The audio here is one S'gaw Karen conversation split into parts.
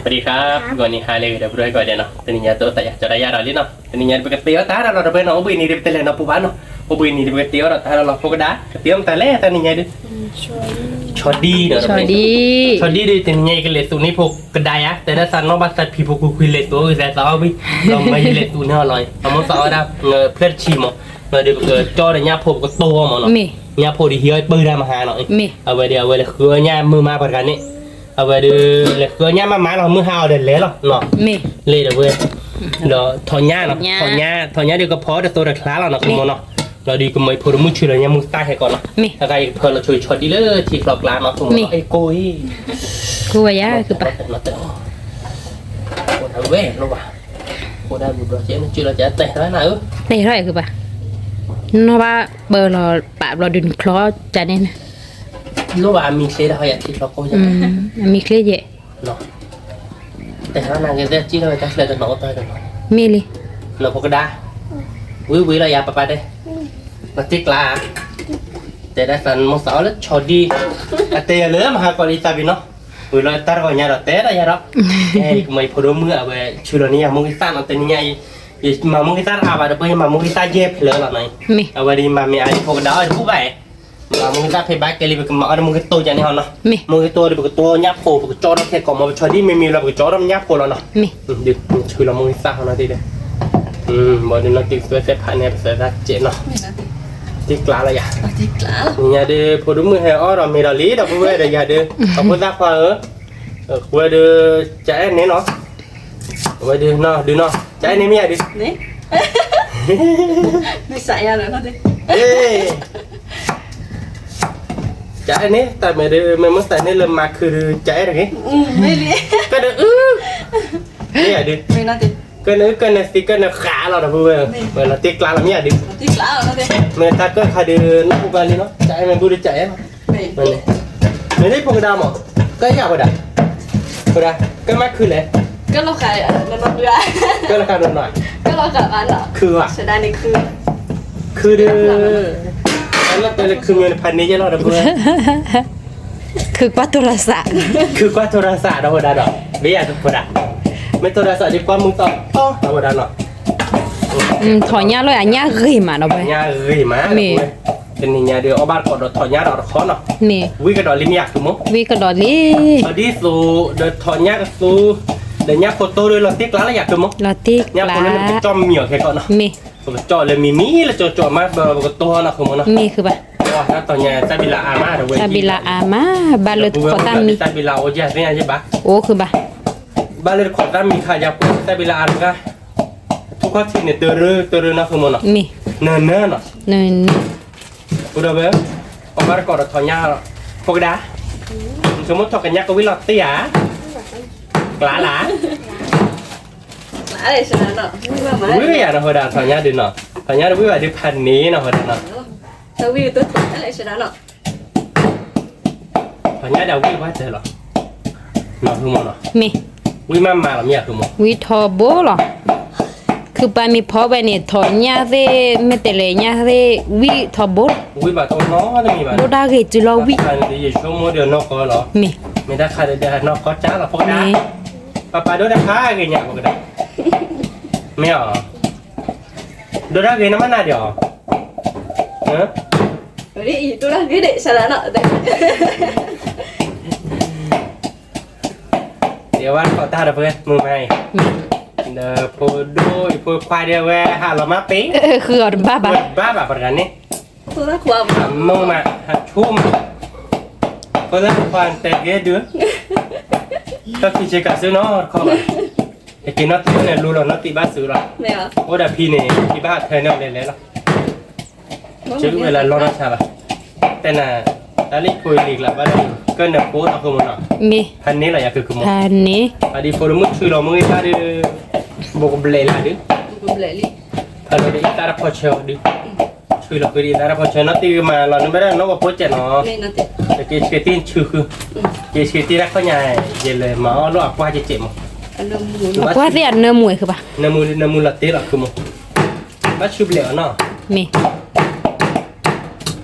สวัสดีครับ ဂီၤနံၤဟါလၢအဂ့ၤ ဒီပုၢ်ဝဲၢ်ကိးဂၤဒဲးနီၤ, တနံၤညါတအိၣ်သးယၤ ကၠီၤဒၣ်ယၤဒီးလံနီၤ, တနံၤညါပကသ့အီၣ်တၢ်ဒီးလီၤ ဒီပုၢ်ဝဲၢ်နီၤ, အိၣ်ဘှံးနံၤဒီးပတလဲၤနီၤပူၤဘၣ်နီၤ, အိၣ်ဘှံးနံၤဒီးပကသ့အီၣ်ဒီးတၢ်ဒီးလီၤ ဖိကဒါ, ကသ့အီၣ်မတၤလဲၣ်တနံၤညါဒုး, ဆီဒံၣ်နီၤ, ဆီဒံၣ်, ဆီဒံၣ်ဒုး တနံၤညါယကလဲၤသူန့ၢ်ဖိကဒါယၤ, တဲဒၣ်သးနီၣ်ဘၣ်သးဖံးဖိကွံာ်ကွံာ်လဲၤသူအီၣ်ဂ့ၤသးသးအီၣ်ဝံၤ, ဒီးမၢယလဲၤသူန့ၢ်အီၤလီၤ, အမိၢ်သးအီၣ်ဒၣ် ဖျၢၣ်တဆံမး, ဒီးပကကၠီဒီးညၣ်ဖိပကတိၢ်အီၤမးနီၤ, ညၣ်ဖိဒီးဟံးအီၣ်ပၢၢ်တၢ်မဟါနီၤ, အဝဲဒီးအဝဲလဲၤဃုအီၣ်ညၣ်မုၢ်မါပှၤတဂၤန့ၣ်, အဝဲဒီး လဲၤဃုအီၣ်ညၣ်မါမါလီၤ မုၢ်ဟါအီၤဒီးလဲၤလီၤနီၤ, လ့ၣ်ဒီးဝဲ, ဒီးထီၣ်ညၣ်နီၤ, ထီၣ်ညၣ် ထီၣ်ညၣ်ဒီးကဖီအီၣ်တသိးတချါလီၤနီၤ ကမီၤနီၤ, ဒီးဒုးကမီၤအဖိတမုၣ်ဆူလီၤညါမုၢ်သၣ်ဟဲကီးနီၤ, တၢ်ခါယကဖၢလီၤဆိဆီဒံၣ်လၢထံချီကျါနီၤ ကမီၤနီၤ, အဲၣ်ကိၢ်အံၤ, ကိၢ်ဝဲယၤ ကပၤ ဝဲလီၤဘၣ်, အိၣ်ဒၣ်ဘူဒီးကဲမ့ၢ်ကၠူလီၤကဲတဲ တဲထီၣ်ကပၤ, နီၢ်ဘၣ်ပၢလီၤပာ်ဘျီဒုးနချီကန့ၣ်, လိၣ်ဘၣ်အမံၤချ့ဒီးဟီယထံချီကိၢ်ယၤ, အမံၤချ့ယဲၢ်, တဲထီၣ်နၤက့ၤသ့ၣ်ကံၣ်ထီၣ်ဝဲတၢ်ချၢတနီၤအိၣ်တၢ်တနီၤ, မ့ၢ်လံ, နီၢ်ဖိကဒါ, ဝံၤဝံၤလီၤယၤပပၢ်တဲ, နတ့ကျါ, တဲဒၣ်သးမိၢ်သးအီၣ်လၢဆီဒံၣ်, အတဲယၤလၢမဟါကီးလံသးပ့ၤနီၤ, ဝံၤလီၤတၢ်တဂီၤညါဒီးတဲဒၣ်ယၤဒီး, ယကမၤယဖိဒိၣ်မုၣ်အဝဲဆူလီၤန့ၢ်ယၤမူကံသၣ်နီၤ တနံၤညါအံၤ, ယမၤမူကံသၣ်တအါဘၣ်ဒီး ပယမၤမူကံသၣ်ယဲၢ်ဖျၢၣ်လီၤနီၤ, အဝဲဒ်မၤမ့ၢ်အါယဖိကဒါအီၣ်တဘူၣ်ဘၣ်, မၤမူကံသၣ်ဖဲဘၣ်ကဲလံ ပကမၤအီၣ်ဒီးမူကတိၢ်ကန့ၣ်ဟီနီၤ, မူကတိၢ်ဒီးပကတိၢ်ညၣ်ဖိ ပကကၠီဒီးခဲကိးမး ပဆီဒံၣ်မ့မ့ၢ်လီၤ ပကကၠီဒီးညၣ်ဖိလီၤနီၤ, ဆူလီၤမူကံသၣ်ဟီနီၤတ့ၢ်ဒီး, ဘၣ်ဒုးနီၤတ့ၢ်သွဲသဲဖးန့ၣ် ပသဲသးကဲးနီၤ, တ့ကျါလီၤယၤ, ညါဒုးဖိဒိၣ်မုၣ်ဟဲအီၣ်ဒီးမ့ၤဒီးလံဒီး ပုၢ်ဝဲၢ်ဒီးယၤဒုး, အဖိသၣ်ခွါဧၢ, ဝဲဒုး, ကအဲၣ်န့ၣ်နီၤ, ဝဲဒုးနီၤ ဒုးနီၤ ကအဲၣ်န့ၣ်မ့ၢ်ယၤဒုး မ့ၢ်စးယၤလီၤ, ကအဲၣ်န့ၣ် တၢ်မ့ၢ်ဒုး မ့ၢ်မ့ၢ်စးန့ၣ်လၢမၤခုးဒုး ကအဲၣ်တဂ့ၤ, ကဒုးအု, မ့ၢ်ယၤဒုး, ကနုာ်ကနသံကနဃးလီၤဒီး ပုၢ်ဝဲၢ်, ဝဲလီၤတ့ကျါလီၤမ့ၢ်ယၤဒုး, မ့ၢ်တၢ်ကၢၢ်ခါဒုး နၢ်ဟူဘၣ်လံနီၤ ကအဲၣ်မ့ၢ်ဘူၣ်ဒုးကအဲၣ်လီၤ, မ့ၢ်န့ၣ်ဖိကဒါမး, ကဲယၤဖိဒၣ်, ဖိဒၣ်, ကမၤခုးလဲၣ်, ကဲလီၤဃးနီၤ, ကဲလီၤဃးနီၤ, ခုးဧါ, ခုးဒုး, လၢတဲလၢခုးမ့ၢ်ဖးန့ၢ်ယဲလီၤဒီး ပုၢ်ဝဲၢ် ခုးကွၢ်ထိရၤစး, ခုးကွၢ်ထိရၤစးဒီးဖိဒၣ်ဒီး, မ့ၢ်ယၤဖိဒၣ်, မ့ၢ်ထိရၤစးဒုးကွၢ်မုၢ်သီၣ်ထီဒီးဖိဒၣ်နီၤ, ထီၣ်ညၣ်လီၤ အညၣ်ဂ့ၤမးဒီး ညၣ်ဂ့ၤမး, တနံၤညါဒုး အီၣ်ဘၣ်တကိးဒီးထီၣ်ညၣ်ဒီးတခီနီၤ, ဝံကဒီးလံမ့ၢ်ယၤခုးမိၢ်, ဝံကဒီးလံ, ဒီးဒ်သိး ဒီးထီၣ်ညၣ်ကသူ, ဒီးညၣ်ဖိတိၢ်ဒုးလီၤတ့ကျါလၢယၤခုးမိၢ်, လီၤတ့ကျါ, ညၣ်ဖိလၢနကကၠီၣ်မံၤအီၤခဲကီးနီၤ, ပကကၠီၣ်လၢမံၤမံၤလၢကၠီၣ်ကၠီၣ်မး ပကတိၢ်နီၤခုးမိၢ်နီၤ, မ့ၢ်ခုးဘၣ် တၢ်တီၤညါ တၢ်ဘံလၤအါမးဒီးဝဲ, တၢ်ဘံလၤအါမး, ဘၣ်လၢတခိးသၣ်မံၤ, တၢ်ဘံလၤအိၣ်ယၤသ့ၣ်ညါယဘၣ်, အိၣ်ခုးဘၣ်, ဘၣ်လၢတခိးသၣ်မံၤခါယၤဖိ တၢ်ဘံလၤအါတဂၤ, ထူခီၣ်ထံးန့ၣ် တရၢတရၢနီၤခုးမိၢ်နီၤ, မ့ၢ်, နၢနၢနီၤ, နၢနၢ, ဖိဒီးဝဲ, အီၣ်ဘၣ်တကိးဒီးထီၣ်ညၣ်, ဖိကဒါ, နဆိကမိၣ်ထီၣ်ကညၣ်ကဝံၣ်လီၤတ့ဧါ, ကျါလၢ ဝံၣ်ယၤနီၤ ဖိဒၣ် ထီၣ်ညၣ်ဒုးနီၤ, ထီၣ်ညၣ်ဒုးဝံၣ်ဘၣ်ဒုးဖးန့ၣ်နီၤ ဖိဒၣ်နီၤ, ထီၣ်ညၣ်ဒၣ်ဝံၣ်ဘၣ်တၢ်လီၤ, နီၤ မ့ၢ်, ဝံၣ်မးမးလီၤမ့ၢ်ယၤ ဝံၣ်ထီဘိလီၤ, ခုးပာ်မံၤဖီဝဲန့ၣ် ထီၣ်ညၣ်သ့ၣ် မ့ၢ်တဲလဲၣ်ညၣ်သ့ၣ် ဝံၣ်ထီဘိလီၤ, ဝံၣ်ဘၣ်တအိၣ်နီတမံၤဘၣ်, ဒိၣ်တၢ်ဂ့ၤတုၤလီၤဝံၣ်, ယဆိကမိၣ်ဒီးနီၢ်ကီၢ်လီၤ, မ့ၢ်, မ့ၢ်တၢ်ခါဒီးနီၢ်ကီၢ်ကၢ်လီၤ ဖိဒၣ်, ပပၢ်ဒိၣ်တၢ်ခါဂ့ၤညါ ဖိကဒါ, မ့ၢ်အီၤ ဒိၣ်တၢ်ဂ့ၤနမ့ၢ်နၤဒီး, ဒိၣ်တၢ်ဂ့ၤဒံး စလၢနီၤ, ယဝဲထီၣ်တၢ်ဒီးပှဲၤမုာ်မးအံၤ, ဒီးဖိဒိၣ်အံၤဖိခွါဒီးဝဲဟးလီၤမးပ့ၤ, ဃုအီၤတဘၣ်ဘၣ်, တဘၣ်ဘၣ်ပှၤတဂၤန့ၣ်, ဟးမုာ်မး ဟးဆူၣ်မး, ဖိသၣ်ခွါတဲက့ၤဒုး, တၢ်ဖံးဆ့ကၤစုနီတခီဘၣ်, ယက့ၤနီၢ်တံၢ်န့ၣ် လူလီၤနီၢ်တံၢ်ဘၣ်စုလီၤ, အိၣ်ဒီးဖံန့ၣ် ဖံဘၣ်ဟးထၢန့ၢ်လဲၤလဲၤလီၤ, ကဝဲလၢလီၢ်နီၢ်ဆါဘၣ်, တဲနၤ, တၢ်လၢဖိလံၤကျါဘၣ်ဒီး, ကနၢၤဖိနီၤ ခုးမိၢ်နီၤ, ဖးန့ၢ်လီၤယၤခုးမိၢ်, ဖးန့ၢ်, အဒံးဖိတမုၣ်ဆူလီၤမုၢ်ဂ့ၤတၢ်ဒီး, ဘိးကဘျဲးလၢဒုး, ဖးလီၤဒီးအံသၣ်တခီဆၢအီၤဒုး, ဆူလီၤဃုဒ်အံသၣ်တခီဆၢ နီၢ်တံၢ်ကမၤလီၤ နမ့ၢ်ဒၣ်နီၢ်ကီၢ်ဖိကဲးနီၤ, က့ၤဆှံတံၢ်ဆူဃု, က့ၤဆှံတံၢ်တၢ်ခီၣ်ညါ, ယလဲၤမၤအီၣ်လိာ်အပှၢ်ကဲးကဲးမိၢ်, အပှၢ်သ့ၣ်အနၢမူဝဲခုးဘၣ်, နၢမူလီၤတ့လီၤခုးမိၢ်, ဘၣ်ဆူဘျဲးအီၤနီၤ,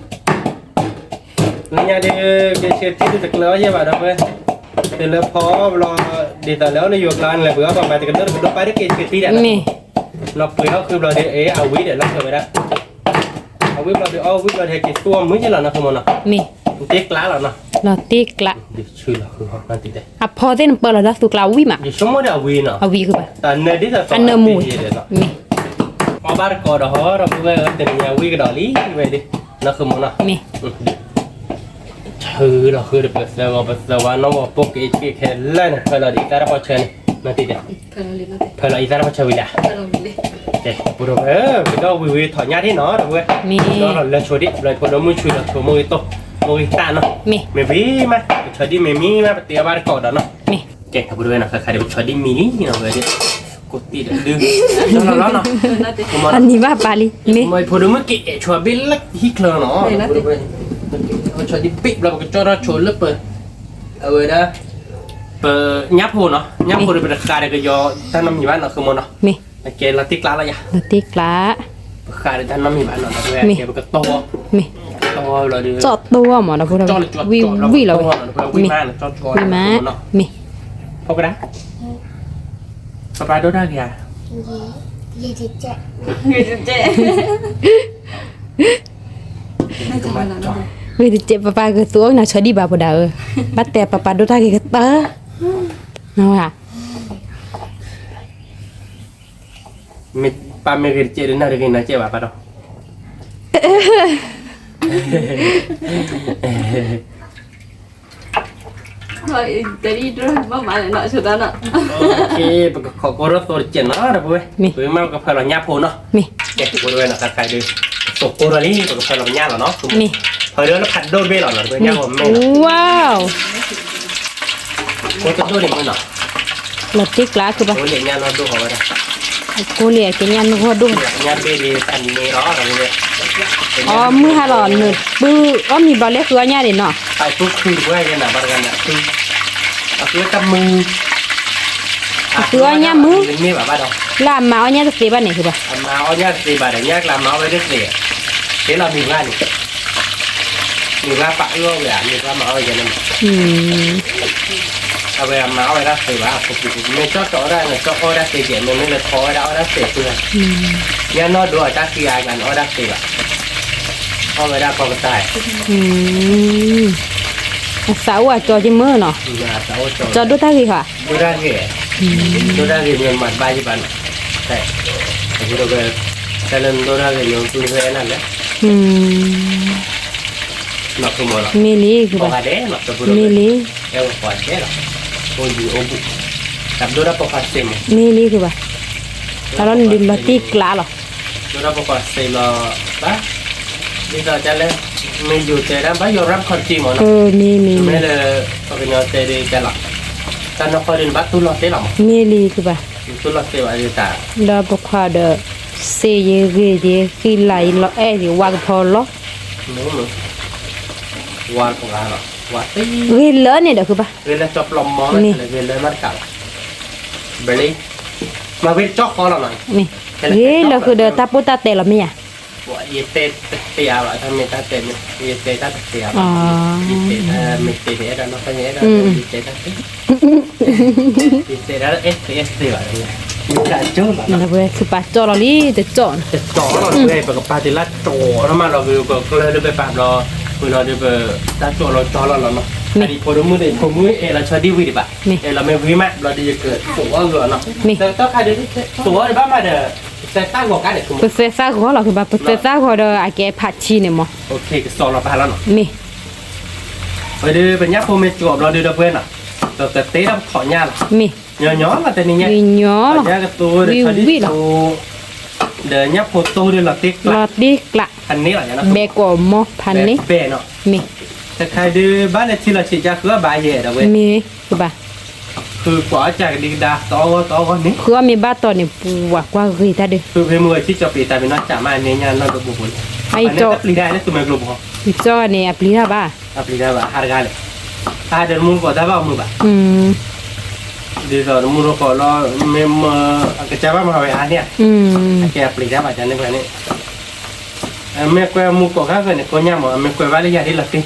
မ့ၢ် လၢညါဒုး က့ၤဆှံတံၢ်ဒုးတကျၢၤအီၣ်ယဲၢ်ဘၣ်ဒီးဝဲ, တုၤလၢဖီအီၣ်ဘျီ, ဒ်သိးလၢအီၤလၢယိၤကျါန့ၣ် ပှ့ၤအီၣ်ပှၤမၤတကဒၢတကဒၢပာ်တက့ၢ်တက့ၢ်တံၢ်ဒၣ်နီၤ, မ့ၢ်, နီၤပှ့ၤအီၣ်ဃုဘျီဒီး အဝံၤဒီးလီၤဃုဝဲဒၣ်, အဝံၤဘျီဒီး အီၣ်ဝံၤဘျီဒီး ဟဲက့ၤသူအီၣ်မုၢ်က့လီၤနီၤ ဃုမိၢ်နီၤ, မ့ၢ်, တ့ကျါလီၤနီၤ, လီၤတ့ကျါ, အဖီသ့ၣ်နပၢလီၤတၢ်သူကျါဝံၤမး, အဝံၤဃုဘၣ်, အနၢမူ, မ့ၢ်, အီၣ်ဘၣ်တကိးဒီးဟီဒီး ပဝဲတနံၤညါဝံၤကဒီးလံဝဲဒၣ်, နီၤဃုမိၢ်နီၤ, မ့ၢ် ဆှၢလီၤဃုဒီးပသၢဂီၤပသၢဝါနီၢ်ဂီၤပိၢ်က့ၤက့ၤခဲလၢာ်န့ၣ် ဖၢလီၤဒ်အံၤသၣ်တပီၢ်ဆၢန့ၣ်, နီၤတံၢ်တဲ, ဖၢလီၤအံၤသၣ်တပီၢ်ဆၢဝံၤလံ, တဲ, ပူၤဒီးဝဲ, ပဒီၣ်ဝံၤဝံၤထီၣ်ညၣ်ဒၣ်နီၤ ဒီးပဝဲ, ဒီးလၢဆိဒံး ဘျီဖိဒိၣ်မုၣ်ဆှၢလီၤဆိမိၢ်ဂ့ၤတိၢ်, မိၢ်ဂ့ၤတၢ်နီၤ, မ့ၢ်ဝံၤမး ပဆီဒံၣ်မ့ၢ်မံမး ပတ့အီၣ်ဘၣ်တကိးဒီးနီၤ, မ့ၢ်, ကဲ ပူၤဒီးဝဲနီၤ ခါခါဒံးပဆီဒံၣ်မံလံနီၤ ဝဲဒၣ်, ကိးတံၢ်ဒီးဒုး, လီၤလီၤနီၤ, အနံၤဘၣ်ပာ်လံ မ့ၢ်, ဖိဒိၣ်မုၣ်က့ၤအဲၣ်ဆိဘ့ၣ်လၢဟံၣ်ချၢနီၤ, ပဆီဒံၣ်ဘ့ၣ်ဘျီပကကၠီထီၣ်ဆိလၢပ, အဝဲဒၣ်, ပညၣ်ဖိနီၤ ညၣ်ဖိဒီးပတဃးဒီးကယီၤတၢ်နီတမံၤဘၣ်နီၤ ဃုမိၢ်နီၤ, မ့ၢ်, ကဲလီၤတ့ကျါလီၤယၤ, လီၤတ့ကျါ, ပဃးဒီးတၢ်နီတမံၤဘၣ်နီၤ ဒီးပဝဲကဲပကတီၢ်, မ့ၢ်, တီၢ်လီၤဒီး, ကၠီၣ်တီၢ်မးဒီးဖိ, ဝံၤဝံၤလီၤဝဲ, ဝံၤမး, မ့ၢ်, ဖိကဒၣ်, ပပၢ်ဒိၣ်တၢ်ဂ့ၤဧါ, ဂ့ၤတကဲး ပပၢ်ဂ့ၤသူအီၣ်နၤဆီဒံၣ်ဘၣ်ဖိဒၣ်ဧၢ, ဘၣ်တဲပပၢ်ဒိၣ်တၢ်ဂ့ၤကတၢၢ်, နဝဲ, ပၢ်မ့ၢ်ဂ့ၤတကဲးဒီးနၤတဂ့ၤနၤကဲးဘၣ်ပၢ်ဒီး ပကခိးကိၢ်ထီၣ်သိတကဲးနီၤ ဒီပုၢ်ဝဲၢ်, ပမ့ၢ်ကဖၢလီၤညၣ်ဖိနီၤ, မ့ၢ်, ကဲ ဒီပုၢ်ဝဲၢ်နီၤ ခါခါဒုး, သိကိၢ်ထီၣ်လံ ပကဖၢလီၤပညၣ်လီၤနီၤ, မ့ၢ်, ဖၢလၢဖးဒိၣ်တဘ့ၣ်လီၤနီၤ ဒီပုၢ်ဝဲၢ်ညၣ်ဖိမ့ၢ်, ဝါ ကိၢ်တဒိၣ်န့ၣ်မ့ၢ်နီၤ, လီၤတ့ကျါကဘၣ်, ကိၢ်လံ အကဲညၣ်နီၢ်ဂီၢ်ဒိၣ်, အီ မုၢ်ဟါလီၤ နပုၢ်အီၣ်မံၤဘျီလၢဃုအီၣ်ညၣ်ဒံးနီၤ, အဃုအီၣ်ညၣ်မုၢ်, လၢအမၤအီၣ်ညၣ်တသ့ဘၣ်န့ၣ်ဃုဘၣ်, အမၤအီၣ်ညၣ်တသ့ဘၣ်န့ၣ် ညၣ်ကျါမၤအီၣ်ဝဲတသ့, တ့လီၤမံၤပှၢ်န့ၣ်, မံၤပှၢ်ပာ်အုၣ်အီၣ်ဝဲဧါ မံၤပှၢ်မၤအီၣ်ဝဲန့ၣ် အဝဲအမၤအီၣ်ဝဲဒၣ်သ့ဘၣ်, မ့ၢ်ကၠီၣ်ကၠီၣ်အီၣ်ဒၣ်န့ၣ် ကၠီၣ်အီၣ်ဝဲဒၣ်သ့ကဲး, မ့မ့ၢ်လၢဖီအီၣ်ဝဲဒၣ်အီၣ်ဒၣ်သ့ဃု, ညၣ်နီၢ်ဒိအတၢ်ဃံအါကျါန့ၣ်အီၣ်ဒၣ်သ့ဘၣ်, အီၣ်ဝဲဒၣ်ကီကတၢ်, အသးအိၣ်အကၠီက့မ့ၢ်နီၤ, ကၠီဒိၣ်တၢ်ဂ့ၤဟီ, ဒိၣ်တၢ်ဂ့ၤ, ဒိၣ်တၢ်ဂ့ၤမ့ၢ်မၤတဘၣ်ယဘၣ်နီၤ, အဃိဒီး, တၢ်လၢနဒိၣ်တၢ်ဂ့ၤန့ၣ် ပုၢ်ဟဲနၤလဲၣ် မ့ၢ်လံ, မ့ၢ်လံ, မ့ၢ်လံဃုဘၣ်, တၢ်လီၤနဒုးလီၤတ့ကျါလီၤ, ဒ်သိးလၢ, မ့ၢ်ယိၤတဲဒၣ်ဘၣ်ယီၤရၢ်ခီၣ်ထံးမ့ၢ်နီၤ, မ့ၢ်လံ, မ့ၢ်လၢ, ပှၤကညီတဲဒ်လဲၣ်, တၢ်နီၢ်ကီၢ်ဒ်န့ၣ်ဘၣ်တူၢ်လီၤတဲလီၤမး, မ့ၢ်လံဃုဘၣ်, တူၢ်လီၤတဲဘၣ်ဒ်တၢ်, ဒီးပခွါဒီး, စ့ယ့ၤဂ့ၤယ့ၤဃံလၤယ့ၤလီၤအဲၣ်ယ့ၤဝါကဖီလီၤ, ဝါကဖီလီၤ, ဂ့ၤလၢန့ၣ်ဒီးဃုဘၣ်, ဂ့ၤလၢန့ၣ်ဒီးဃုဘၣ်, ဂ့ၤလၢဃုဒီးတၢ်ပိၢ်တၢ်တဲလီၤမ့ၢ်ဧါ, ယတဲတသ့ဧါဘၣ်, တၢ်မ့ၢ်တၢ်တဲန့ၣ် ယတဲတၢ်တသ့ဧါဘၣ်, ယတဲတၢ်မ့ၢ်တဲန့ၣ် အဲၣ်ဒိးနီၢ်ဖဲန့ၣ် အဲၣ်ဒိးတဲ ယတဲတၢ်သ့, ယတဲတၢ်အဲၣ်သ့အဲၣ်သ့ဘၣ်, ယတၢ်ကၠီလီၤ, နဝဲသုပာ်ကၠီလီၤလံ တကၠီ, တကၠီလီၤ, ပကပာ်တ့ၢ်လၢကၠီနီၤမးလီၤ, ပကကျၢၢ်လၢပပာ်ဘျီ, ဝံၤလီၤဒီးပ, တၢ်ကၠီလီၤကၠီလီၤလီၤနီၤ, အဒံးဖိဒိၣ်မုၣ်န့ၣ် ဖိမုၣ်အဲၣ်လီၤဆီဒံၣ်ဝံၤဒံးဘၣ်, အဲၣ်လီၤမ့ၢ်ဝံၤမး ဘျီဒီးယကသိးအီၣ်ဂ့ၤအီၤနီၤ, တၢ်ခါဒုး, သိးအီၣ်ဒံးဘၣ်မးဒီး ပသဲသၣ်ဂီၤကါန့ၣ်, ပသဲသၣ်ဂီၤလီၤဃုဘၣ်, ပသဲသၣ်ဂီၤဒီးအကဲဖးဆံန့ၣ်မး, မ့ၢ်, ဝဲဒုးပညၣ်ဖိမ့ၢ်ကၠီဘျီဒုးဒီပုၢ်ဝဲၢ်နီၤ, ဒီးကတ့ထီၣ်ပထီၣ်ညၣ်လီၤ, မ့ၢ်, ညီညီလီၤတနံၤညါ, ညီညီလီၤ, ဝံၤဝံၤလီၤ, ဒီးညၣ်ဖိတိၢ်ဒုးလီၤတ့ကျး, လီၤတ့ကျး, ဖးန့ၣ်လီၤ, ဘဲကိးမီၤဖးန့ၣ်, ဘဲနီၤ, မ့ၢ်, တခါဒုးဘၣ်လၢထံလီၤဆံးကၢဃုအီၣ်ဘၣ်ယဲၢ်ဒီးဝဲ, မ့ၢ်, ကဘၣ် ဃုကွၢ်အီၣ်ကဒံကဒါ တအီၣ်ဂီၢ်တအီၣ်ဂီၢ်န့ၣ်, ဃုအီၣ်မ့ၢ်ဘၣ်တီၤန့ၣ် ပှၤကွၢ်ဂ့ၤတၢ်ဒုး, ဖုဖဲမုၢ်ဝဲထံကၠီပ့ၤတၢ်မ့ၢ်နီၢ်ကၠးမးန့ၣ်ညါနီၢ်ဒိဘိဘိန့ၣ်, အတပျံၤတၢ်လၢသူမွဲကျိဘိ, ကၠီန့ၣ်အပျံၤတၢ်ဘၣ်, အပျံၤတၢ်ဘၣ် ဟးတဂၤလဲၣ်, ဟးဒီးတမူတကိးတၢ်ဘၣ်အမုာ်ဘၣ်, ဒ်သိးတမူတကိးလီၤ, မ့ၢ်မၢ, အကစၢ်ဘၣ်မၤဝဲအါန့ၣ်ဧါ, အကဲအပျံၤတၢ်ဘၣ်န့ၣ်ဖဲန့ၣ် အမ့ၢ်ကွဲမူကိးခါဃၢၤန့ၣ် ကိညၢ်မး အမ့ၢ်ကွဲဘၣ်လၢယၤဒ်လီၤတ့ၢ်,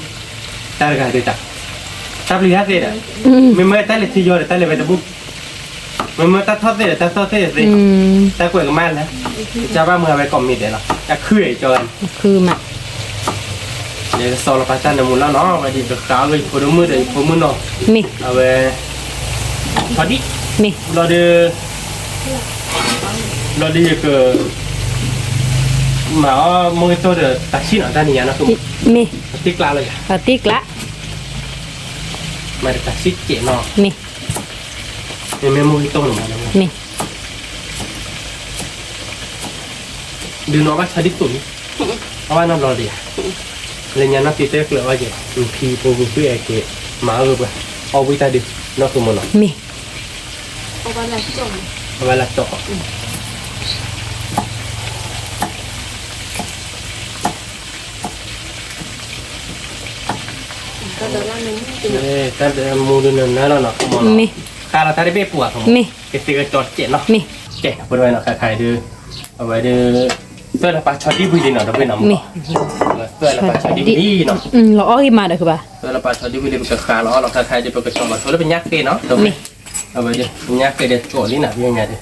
တၢ်တဂၤဒ်တၢ်, တၢ်ပျံၤတၢ်သ့ဒီး, မ့ၢ်မ့ၢ်တၢ်လဲၤထံယီၤဒီးတၢ်လဲၤဝဲတဘူၣ်, မ့ၢ်တၢ်ထီၣ်သ့ၣ်ဒီး တၢ်ထီၣ်သ့ၣ်သ့, တၢ်ကွဲးကမၣ်လဲၣ်, ကစၢ်ဘၣ်မုၢ်အဝဲကိးမံၤဒဲးလီၤ, တၢ်ခုၣ်အံၤကၠီ, ခုၣ်မး, ယကစီၤလီၤပာ်တၢ်နၢမူလီၤနီၤ, ဝဲဒ်ယကဃးအီၣ်က့ၤယဖိဒိၣ်မုၣ်ဒီးယဖိမုၣ်နီၤ, မ့ၢ်, အဝဲ, ထီၣ်ဒံၣ်, မ့ၢ်, ဘျီဒီး, ဘျီဒီးယက မၤအီၣ်မိၢ်ဂ့ၤတိၢ်ဒီးတၢ်ဆံၣ်နီၤ, တၢ်နံၤညါနီၤ, မ့ၢ်, အတံၢ်ကျါလီၤယၤ, အတံၢ်ကျါ, မၤဒီးတၢ်ဆံၣ်ကဲးနီၤ, မ့ၢ်, မ့မ့ၢ်မိၢ်ဂ့ၤတိၢ်န့ၣ်မၤ, မ့ၢ်, ဒုးနီၢ်ဘၣ်ဆီဒံၣ်သိးလံ, အဘၣ်နီတဘျီဒံးဧါ, လၢညါနီၢ်တံၢ်တဲကျၢၤအီၣ်က့ၤ, နဖံဖိပူၤကွံာ်အက့ၤ, မၤအီၣ်ဂ့ၤပှၤ, အီၣ်ဝံၣ်တၢ်ဒုး, နီၢ်ဃုမ့ၢ်နီၤ, မ့ၢ်, အဘၣ်လၢတီၢ် တၢ်ဒၢမူဒုးနနၢလီၤနီၤ, မ့ၢ်, ဃါလီၤတၢ်တဘ့ၣ်ပူၤဧါ, မ့ၢ်, ကသ့ကကၠီတစဲးနီၤ, မ့ၢ်, ကဲ ပဝဲနီၤ ခါခါအံၤဒုး, အဝဲဒုး, သွဲၣ်လၢပာ်ဆီဒံၣ်ဝံၤလံနီၤ, တဘ့ၣ်နီၤ, မ့ၢ်, သွဲၣ်လၢပာ်ဆီဒံၣ်ဝံၤလံနီၤ, လီၤအီၣ်ဂ့ၤမးဒီးဃုဘၣ်, သွဲၣ်လၢပာ်ဆီဒံၣ်ဝံၤလံ ပကဃါလီၤအီၣ်လီၤ ခါခါအံၤဒုး ပကကၠီလီၤဆိလၢပညၣ်ဃ့နီၤ, တဘ့ၣ်, အဝဲဒုး ပညၣ်ဃ့ဒီးကၠီလံနီၤ, ပညါဒုး,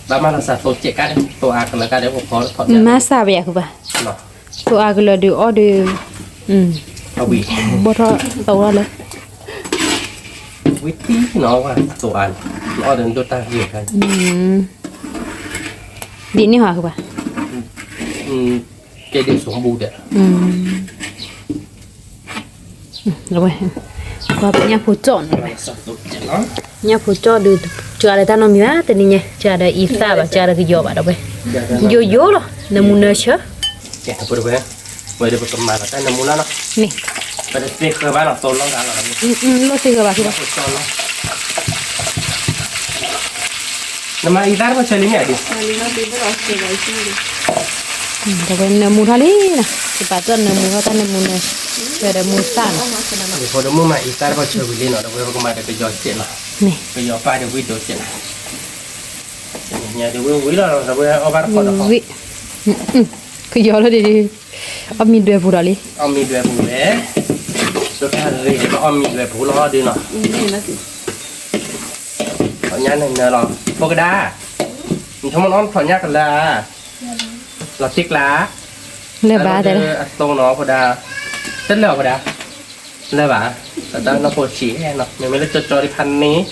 ဘၣ်မၤလီၤစးသိကဲးကါဒုး, သိအါကလၢကါဒုး ပဖီထီၣ်, မၤစးပယၤဃုဘၣ် သိအါကလၢာ်ဒုးအီၣ်ဒုး, အဝံၤ, ဘီၣ်ထီၣ်သဝီလၢ, ဝံၤတံၢ်နီၤဝဲသိအါန့ၣ်, အီၣ်ဒီးဒိၣ်တၢ်ဂ့ၤခါ, ဒ်န့ၣ်ဟီဃုဘၣ်, ကဲဒ်ဆိဘူးဒီး, ဝဲ, ပှၤပညၣ်ဖိကၠီနီၤ, ညၣ်ဖိကၠီဒုး, ကၠီလၢတၢ်နီတမံၤဘၣ် တနံၤညါ, ကၠီဒီးအံသၣ်ဘၣ် ကၠီဒီးကယီၤဘၣ်ဒီးဝဲ, ယိယိလီၤ, နမူနဆၢ ဝဲဒၣ်ပကမၤလီၤတၢ်နၢမူလီၤနီၤ, မ့ၢ်, ပတသ့ဃၢၤဘၣ်လီၤ သိလီၤဂၤလီၤ, လိၣ်သ့ဃၢၤဘၣ်ဖုဘၣ်, နမၤအံသၣ်တဘၣ်ဆၢလံမ့ၢ်ဧါဒုး, ဒီးဝဲနၢမူထီၣ်လံနီၤ, ယပာ်တၢ်နၢမူထီၣ်တၢ်နၢမူနၢ, ဝဲဒီးမူသၣ်နီၤ, ယဖိဒိၣ်မုၣ်မၤအံသၣ်တဘၣ်ဆၢဝံၤလံနီၤ, ဒီးဝဲပကမၤဒီးကယီၤစဲးနီၤ, ကယီၤပၢ်ဒီးဝံၣ်ဒိးစဲးနီၤ, ညါဒုးဝံၣ်ဝံၣ်လီၤ ဒီးဝဲအီၣ်ဘၣ်တခီဒီးဃီ, ကယီၤလီၤဒုး, အီၣ်မ့ၤဒွဲပူၤဒီးလံ, အီၣ်မ့ၤဒွဲပူၤဝဲ, ဒိၣ်တၢ်ဂ့ၤဒီးအီၣ်မ့ၤဒွဲပူၤလီၤဒုးနီၤ, ထီၣ်ညၣ်နၢၤနၢၤလီၤ, ဖိကဒါ, နဆိကမိၣ်နအီၣ်ထီၣ်ညၣ်ကလၢ, လီၤတံၢ်ကျါ, လၢဘၣ်တဲ, အသိနီၤဖိဒါ, တလၢာ်ဖိဒါ, လၢဘၣ်, တၢ်နီၢ်ဖိဆံးနီၤ မ့မ့ၢ်လၢကၠီကၠီဒံးဖးန့ၣ်,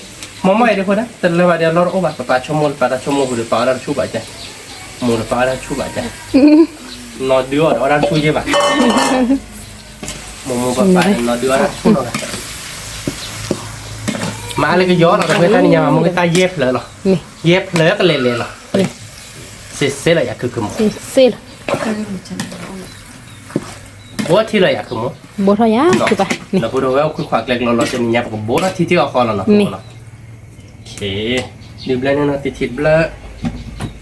မ့မ့ၢ်အံၤဒံးဖိဒါ တလၢဘၣ်ဒီးလီၢ်တအိၣ်ဘၣ် ပပာ်ဆိကမိၣ် ပပာ်တၢ်ဆိကမိၣ်ပူၤဒီး ပာ်အီၣ်တၢ်တဆူၣ်ဘၣ်ကဲ, မိၢ်ဒီးပာ်အီၣ်တၢ်တဆူၣ်ဘၣ်ကဲ, နီၢ်ဒုးအီၣ်ဒီးအီၣ်တၢ်တဆူၣ်ယဲၢ်ဘၣ်, မိၢ်မိၢ်ပၢ်ပၢ်ဒီးနီၢ်ဒုးအီၣ်တၢ်တဆူၣ်နီၤ, မၤလၢကယီၤလီၤ တဝဲတၢ်နံၤညါမး မိၢ်ကသၣ်ယဲၢ်ဖျၢၣ်လီၤ, ယဲၢ်ဖျၢၣ်ကလဲၤလဲၤလီၤ, စ့စ့လီၤယၤခုခုမိၢ်, စ့စ့လီၤ ဘိထံလီၤယၤခုမိၢ်, ဘိထီၣ်ယၤ, ဒီပုၢ်ဒီဝဲၢ်အိၣ်ခွံခွါကျဲကျိၤလီၤ တနံၤညါပကဘိထီၣ်ထံထံဃီဃီလီၤနီၤ, မ့ၢ်, ဒုးဘျၢန့ၣ်နီၤ တထံတဘျၢ,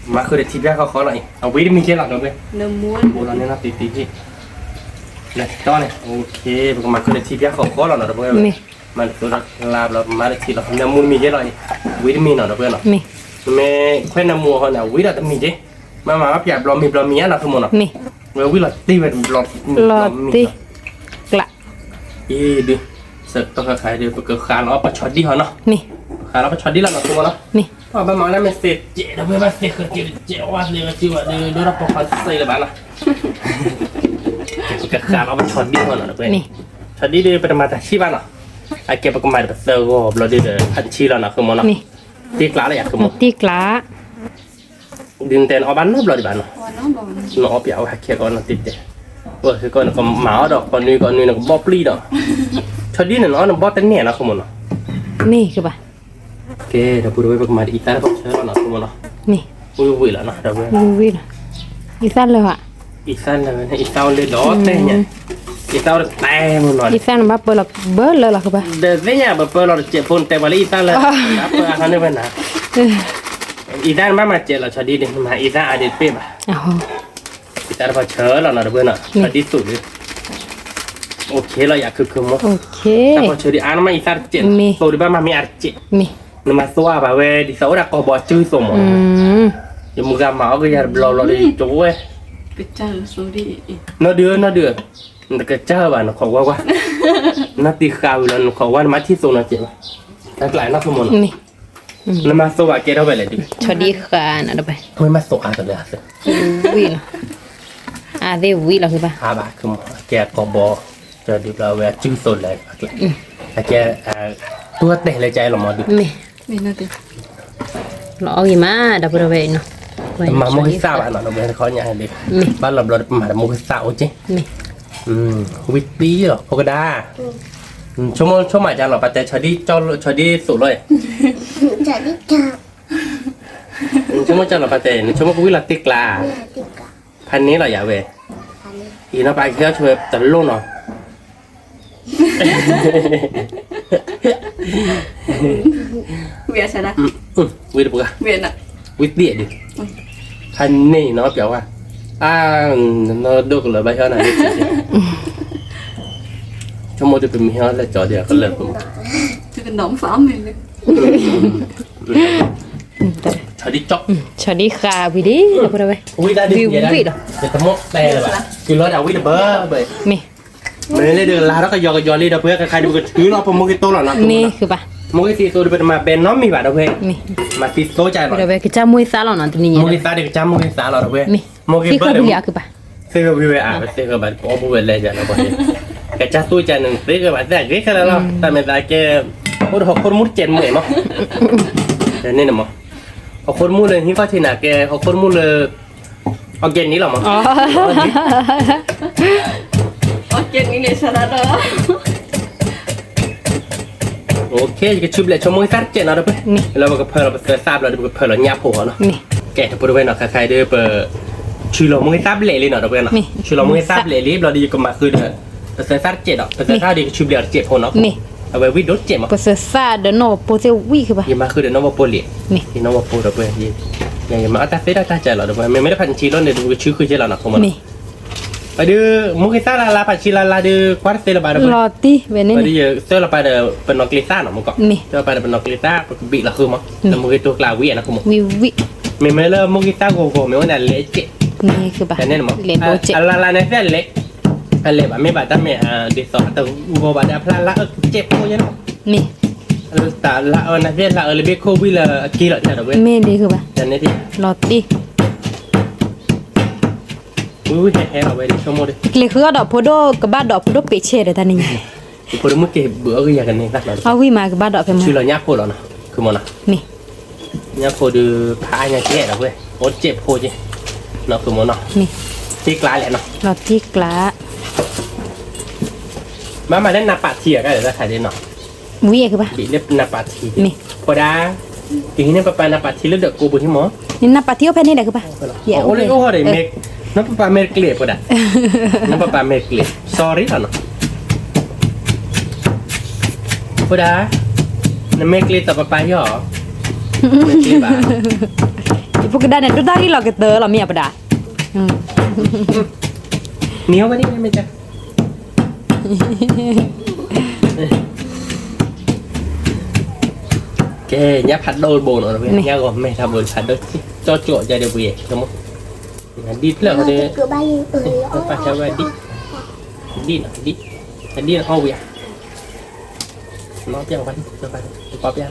မၤဃုာ်ဒီးထံဖၠၣ်ဃီဃီလီၤအံၤ အဝံတမံၤကဲလီၤ ဒီပုၢ်ဝဲၢ်, ဘိလီၤန့ၣ်နီၤ တထံတထံ, လၢတီန့ၣ် ပကမၤဃုာ်ဒီးထံဖၠၣ်ဃီဃီလီၤနီၤ ဒီပုၢ်ဝဲၢ်, မၤတသိးဒီးလါဘျီ ပမၤဒီးထံလီၤ နၢမူတမံၤကဲလီၤအံၤ, ဝံတမံၤနီၤ ဒီပုၢ်ဝဲၢ်နီၤ, မ့ၢ်ခွဲးနၢမူအဃီန့ၣ် အဝံဒီးတမံၤကဲ, မ့ၢ်မၤဘၣ်ပျၢ်ဘျီမံၤဘျီမံၤဧါနီၤ ခုမိၢ်နီၤ, ဝဲဝံလီၤတံၢ်ဝဲတဘျီမံၤဘျီမံၤ ကျး, အံၤဒုး, ဆၢကတီၢ်ခါခါဒုး ပကဃးလီၤပဆီဒံၣ်ဟီနီၤ, ဃးလီၤပဆီဒံၣ်လီၤနီၤ ခုမိၢ်နီၤ, ပဘၣ်မၤဝဲဒၣ်မ့ၢ်သ့ကဲးဒီး ပဘၣ်သ့ဃၢၤကဲးကဲး အီၣ်သ့ဝဲစုဘၣ်ဒုး ဒိၣ်ထီၣ်ပှၤခီစ့လၢၤဘၣ်နီၤ, ပကဃးလီၤပဆီဒံၣ်ဟီနီၤ ဒီပုၢ်ဝဲၢ်, ဆီဒံၣ်ဒုး ပတမၤတၢ်ဆံၣ်ဘၣ်နီၤ, အကဲပကမၤဒီးပသၢဂီၤဘျီဒုးဒီး ဖးတဆံလီၤနီၤ ခုမိၢ်နီၤ, တံၢ်ကျးလၢယၤ ခုမိၢ်, တံၢ်ကျး ဒုးနတဲနအီၣ်ဘၣ်နီတဘျီဒံးဘၣ်နီၤ, နအီၣ်ပျၢ်ဝဲဟဲခဲကီးနီၤတံၢ်တဲ, ဝဲခဲကီးနကမၤအီၣ်ဒီးကိးနွံကိးနွံနကဘီၣ်ပျံၢ်ဒီး, ဆီဒံၣ်န့ၣ်နအီၣ်နဘီၣ်တန့ၢ်နီၤ ခုမိၢ်နီၤ, မ့ၢ်ကဘၣ်, ကဲ ဒီပုၢ်ဒီဝဲၢ် ပကမၤဒ်အံသၣ်တဘၣ်ဆၢလီၤနီၤ ခုမိၢ်နီၤ, မ့ၢ်, ဝံၣ်ဝံၣ်လီၤနီၤ ဒီပုၢ်ဝဲၢ်, ဝံၣ်ဝံၣ်လီၤ, အံသၣ်လၢာ်, အံသၣ်လၢာ်န့ၣ် အံသၣ်အိၣ်လၢဒီးတဲညါ, အံသၣ်အိၣ်တတဲမ့ၢ်နီၤ, အံသၣ်နဘၣ်ပၢလီၤဘၢလၢလီၤ ကဘၣ်, ဒီးသ့ၣ်ညါ ပပၢလီၤတစဲးဖိနတဲပှၤလၢအံသၣ်လၢာ်, ပၢအခါန့ၣ်ဝဲနၤ အံသၣ်နဘၣ်မၤစဲးလီၤ ဆီဒံၣ်ဒုး နမၤအံသၣ်အါဒံးတပ့ၢ်ဘၣ်, အံသၣ်တဘၣ်ဆၢလီၤနီၤ ဒီပုၢ်ဝဲၢ်နီၤ ဆီဒံၣ်သူးဒုး, အိၣ်ခ့လီၤယၤ ခုခုမိၢ်, တၢ်ပၢဆၢဒံးအါ နမၤအံသၣ်တစဲး, သိးဒုးဘၣ်မၤမ့ၢ်အါတစဲး, နမၤသိအါဘၣ်ဝဲ ဒ်သိးအိၣ်ဒၣ်ကိးဘီစုသိးမး, ယမုၢ်ဂၤမၤအီၣ်ကယၤတဘျီဘျီဒီး ကဝဲ, နီၢ်ဒုး နီၢ်ဒုး, နတကစၢ်ဘၣ် နခိးဝါဝါ, နတံၢ်ဃာ်ဝံၤလီၤ နခိးဝါ နမၤထံၣ်သိးနီၤစဲးဘၣ်, တၢ်ကျးနီၤ ခုမိၢ်နီၤ, မ့ၢ်, နမၤသိးဘၣ်ကဲထီၣ်ဝဲလဲၣ်ဒုး, ဆီဒံၣ်ဃာ်နၤဒီးဝဲ, ဝဲမၤသိးအါတလၢအသၢ, ဝံၤလီၤ, အါသ့ၣ်ဝံၤလီၤဃုဘၣ်, အါဘၣ်ခုမီၤ အကဲအကီဘီ, ဒီးဒုးဘျီဝဲအစုသိးလဲၣ်, အကဲ, တူၢ်တဲာ်လၢကဲလီၤမီၤဒုး, လီၤအီၣ်ဂ့ၤမး ဒီပုၢ်ဒီဝဲၢ်နီၤ, မၤမိၢ်ဂ့ၤသၣ်ဘၣ်နီၤ ဒီပုၢ်ဝဲၢ်တခီညါဒုး, ဘၣ်လီၤဘျီဒီးပမၤဒီးမိၢ်ဂ့ၤသၣ်အိၣ်က့, ဝံၤသံလီၤ ဖိကဒါ, ဆိကမိၣ်ဆိကမးကၢ်လီၤ ပှၤတဲ ဆီဒံၣ်သိးလီၤ, ဆိကမိၣ်ကၢ်လီၤ ပှၤတဲ နဆိကမိၣ်ကဝံၣ်လီၤတ့ၢ်ကျါ, ဖးန့ၢ်လီၤယၤဝဲ, အံၤနီၤ ပှၤကဟဲအီၣ်ဆိဝဲတလိၣ်နီၤ, ဝံၤတပှၤ, ဝံၤသံဒုး, ဖးန့ၢ်နီၤပျီဝါ, အါ, နီၢ်ဒိၣ်ကလၢၤဘၣ်ဟီနၤ, ဆိကမိၣ်ဒုးပမ့ၢ်ဟီလဲၤကၠီဒုးကလၢၤပူၤ, ဆီဒံၣ်ကၠီ, ဆီဒံၣ်ဃာ်ဝံၤလံ, ဝံၤဒၣ်ဒုး, ဝံၤလီၤ, တုၤလီၤဒၣ်ဝံၤတဘၢဘၢ, မ့ၢ် မ့ၢ်လၢဒုးကလၤထီၣ်ကယီကယီလံ ဒီပုၢ်ဝဲၢ် ခဲခါဒုးပကထုးလီၤပမိၢ်ဂ့ၤသိးလီၤနီၤ, မ့ၢ်ဃုဘၣ်, မိၢ်ဂ့ၤသံသိးဒုးပတမၤဘဲနီတမံၤဘၣ် ဒီပုၢ်ဝဲၢ်, မၤသံသိးကၢ်လီၤ, ဒီပုၢ်ဝဲၢ် ကစၢ်မိၢ်ဂ့ၤသၣ်လီၤနီၤ တနံၤညါ, မိၢ်ဂ့ၤသၣ်ဒုးကစၢ်မိၢ်ဂ့ၤသၣ်လီၤ ဒီပုၢ်ဝဲၢ်, မိၢ်ဂ့ၤဘၢ, သ့ၣ်ဂ့ၤဝံၤဝဲအါ, သ့ၣ်ဂ့ၤဘၣ် ပအီၣ်ပုၢ်ဝဲၢ်လဲၤယၤလီၤ, ကစၢ်သိးကၢ်န့ၣ် သ့ၣ်ဂ့ၤဘၣ်သ့ၣ်ဂ့ၤခဲလၢာ်လီၤ, တၢ်မဲာ်သးကဲ, အိၣ်ဒီးဟီၣ်ခိၣ်တမူတစဲးတမူအံၤမး, န့ၣ်မး, ဟီၣ်ခိၣ်တမူလၢဟံၣ်ခီၣ်ထံးနၤကဲ ဟီၣ်ခိၣ်တမူလၢ organic လီၤမး, organic န့ၣ် ယကဆူဘျဲၣ်ဆိမိၢ်ဂ့ၤသၣ်တစဲးနီၤ ဒီပုၢ်ဝဲၢ်, လၢပကဖၢလီၤပသၢသၣ်ဘျီဒီး ပကဖၢလီၤညၣ်ဖိဃီနီၤ, ကဲ ဒီပုၢ်ဝဲၢ်နီၤ ခဲခါဒုးပ ဆူလီၤမိၢ်ဂ့ၤသၣ်ဘျဲၣ်လံနီၤ ဒီပုၢ်ဝဲၢ်နီၤ, ဆူလီၤမိၢ်ဂ့ၤသၣ်ဘျဲၣ်လံ ဘျီဒီးယကမၤဃုာ်ဒီး ပသၢသၣ်တစဲးဒီး ပသၢသၣ်ဒီးယကဆူဘျဲၣ်အီၤတစဲးဖိနီၤ, အဝဲဝံၣ်ဒိၣ်တစဲးမး, ပသၢသၣ်ဒီးနီၢ်ပီၢ်သ့ၣ်ဝံၣ်ဃုဘၣ်, ယမၤဃုာ်ဒီးနီၢ်ပီၢ်လံ, ယနီၢ်ပီၢ်ဒီပုၢ်ဝဲၢ်, ယမၤအတၢ်သ့တၢ်တၢ်ကၢ်လီၤ ဒီပုၢ်ဝဲၢ်, မ့မ့ၢ်တဖၣ်နဆံးလီၤန့ၣ် ပကဆူဃုာ်ကဲလီၤနီၤ ခိၣ်မးနီၤ, ပဒုး မိၢ်ဂ့ၤသၣ်လၢ်လၢ် ဖးဆံလၢ်လၢ်ဒုး ကွၢ်တသ့လၢၤဘၣ် ဒီပုၢ်ဝဲၢ်, လီၤတံၢ်ဝဲန့ၣ်, ပဒုးယသၢလီၤပာ်ဒီးပနီၢ်ကျ့သၣ်နီၤ မ့ၢ်ကီး, သၢလီၤပာ်ဒီးပနီၢ်ကျ့သၣ် ပကဘံၣ်လီၤဃုမး, ဒီးမိၢ်ဂ့ၤတိကျးဝံၣ်အါနီၤ ခိၣ်မး, မ့မ့ၢ်လၢမိၢ်ဂ့ၤသၣ်ဂီၤဂီၤ မ့ၢ်ဝဲန့ၣ်လဲၣ်စဲး, တန့ၣ်မး, အလၢ်လၢ်န့ၣ်သ့ၣ်လဲၣ်, အလဲၤဘၣ်မ့ၢ်ဘၣ်တၢ်မဲာ် ဒ်သိးတဂီၤဘၣ်ဒီးအဖျါလၢအၢကစဲးဖိယဲနီၤ, မ့ၢ်, တၢ်လၢအၢန့ၣ်သ့ၣ်လၢအၢလၢဘ့ၣ်ခိၣ်ဝံၣ်လၢအက့လီၤတၢ်ဒီးဝဲ, မ့ၢ်ဒ်ဃုဘၣ်, တန့ၣ်, လီၤတံၢ် ဝံၤဝံၤဟဲဟဲလီၤဝဲဒ်ဆိကမိၣ်ဒီး, ကျဲၤဃုအီၣ်ဒီးဖိဒိၣ် ကဘၣ်ဒီးဖိဒိၣ်ပ့းဆဲးဒီးတၢ်န့ၣ်ညါ, ဖိဒိၣ်မုၣ်က့ၤဘုးအီၣ်ဂ့ၤယၤကန့ၢ်သၣ်နီၤ, အဝံၤမးကဘၣ်ဒီးဖဲမး, ဆူလီၤညၣ်ဖိလီၤနီၤ ခိၣ်မးနီၤ, မ့ၢ်, ညၣ်ဖိဒုး ဖးအါညါကဲဒီးဝဲ, အိၣ်စဲးဖိက့, နီၤ ခိၣ်မးနီၤ, မ့ၢ်, တ့ကျးလဲၣ်နီၤ, လီၤတ့ကျး ဘၣ်မၤလၢနးပာ်ထံအတၢ်ဒီးတၢ်ခါဒ်နီၤ, ဝံၤအဲၣ်ကဘၣ်, ဘံၣ်လၢနးပာ်ထံ, မ့ၢ်, ဖိဒါ, ကဟံးန့ၢ်ပပၢ်နးပာ်ထံလၢဒီးကိးပူၤဟံၣ်မး, နးပာ်ထံအိၣ်ဖဲန့ၣ်ဒီးကဘၣ်, အိၣ်လၢအိၣ်ဟီၣ်ဒီးမ့ၢ်, နပပၢ်မ့ၢ်တကျ့ၤဖိဒါ, နပပၢ်မ့ၢ်တကျ့ၤ sorry လီၤနီၤ ဖိဒါ, နမ့ၢ်ကျ့ၤသးပပၢ်ယီၤ, မ့ၢ်ကျ့ၤဘၣ်, ယဖိကဒါန့ၣ် ဒိၣ်တၢ်ဂံၢ်လီၤကတၢၢ်လီၤမ့ၢ်အပဒါ, နံၤဟီၣ်ဝဲဒ်မ့ၢ်တၢ် ကဲ ညၣ်ဖးဒိၣ်တဘိနီၤ ညၣ်ဂီၤမဲာ်ထီဘိဖးဒိၣ် ကၠီကၠီယၤဒီးပှ့ၤ ဒ်ဖျၢၣ်ဃီဒီး ပၢ်ဆၢဝဲဒ် ဒ်န့ၣ်အီၣ်ဝံၤဧါ နီၢ်ပျၢ်ဝဲဒ် ပၢ်ပျၢ်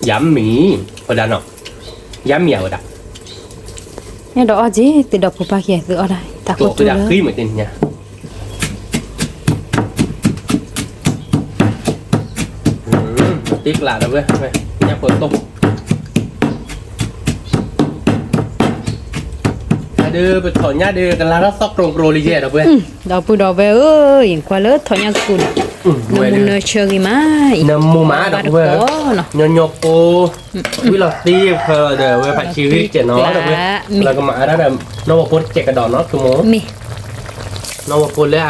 ယၤမံၤ ဝဲဒၣ်နီၤ ယၤမံၤအဝဲဒၣ် အဲၣ်ဒိးအီၣ်က့ၤ သုဒီးဖိပၢ်ခံဂၤသုအီၣ်ဒၣ် တၢ်ကိၢ်တူၢ်လၢ သ့ကျး ဒီးပှဲၤ ညၣ်ဖိတိၢ် အဒုး ပထီၣ်ညၣ်ဒုး ကလါထီၣ်သီၣ်ကရိကရိလံယဲၢ် ဒီးပှဲၤ ဒီပုၢ်ဒီဝဲၢ်ဧၢ ယကွၢ်လၢထီၣ်ညၣ်ကူၣ်န့ၣ် နမူနၢဆၢဂ့ၤမး နမူမး ဒီးပှဲၤ ညီညီဖိ ဝံၤလီၤသံဖၢဒီး ဝဲဖးဆံဂံၢ်ကဲးနီၤ ဒီးပှဲၤ လၢကမၤအါဒၣ်ဒီး နီၢ်ဝဲဖိတကဲးကဒီးနီၤ သုမိၢ် နီၢ်ဝဲဖိလၢ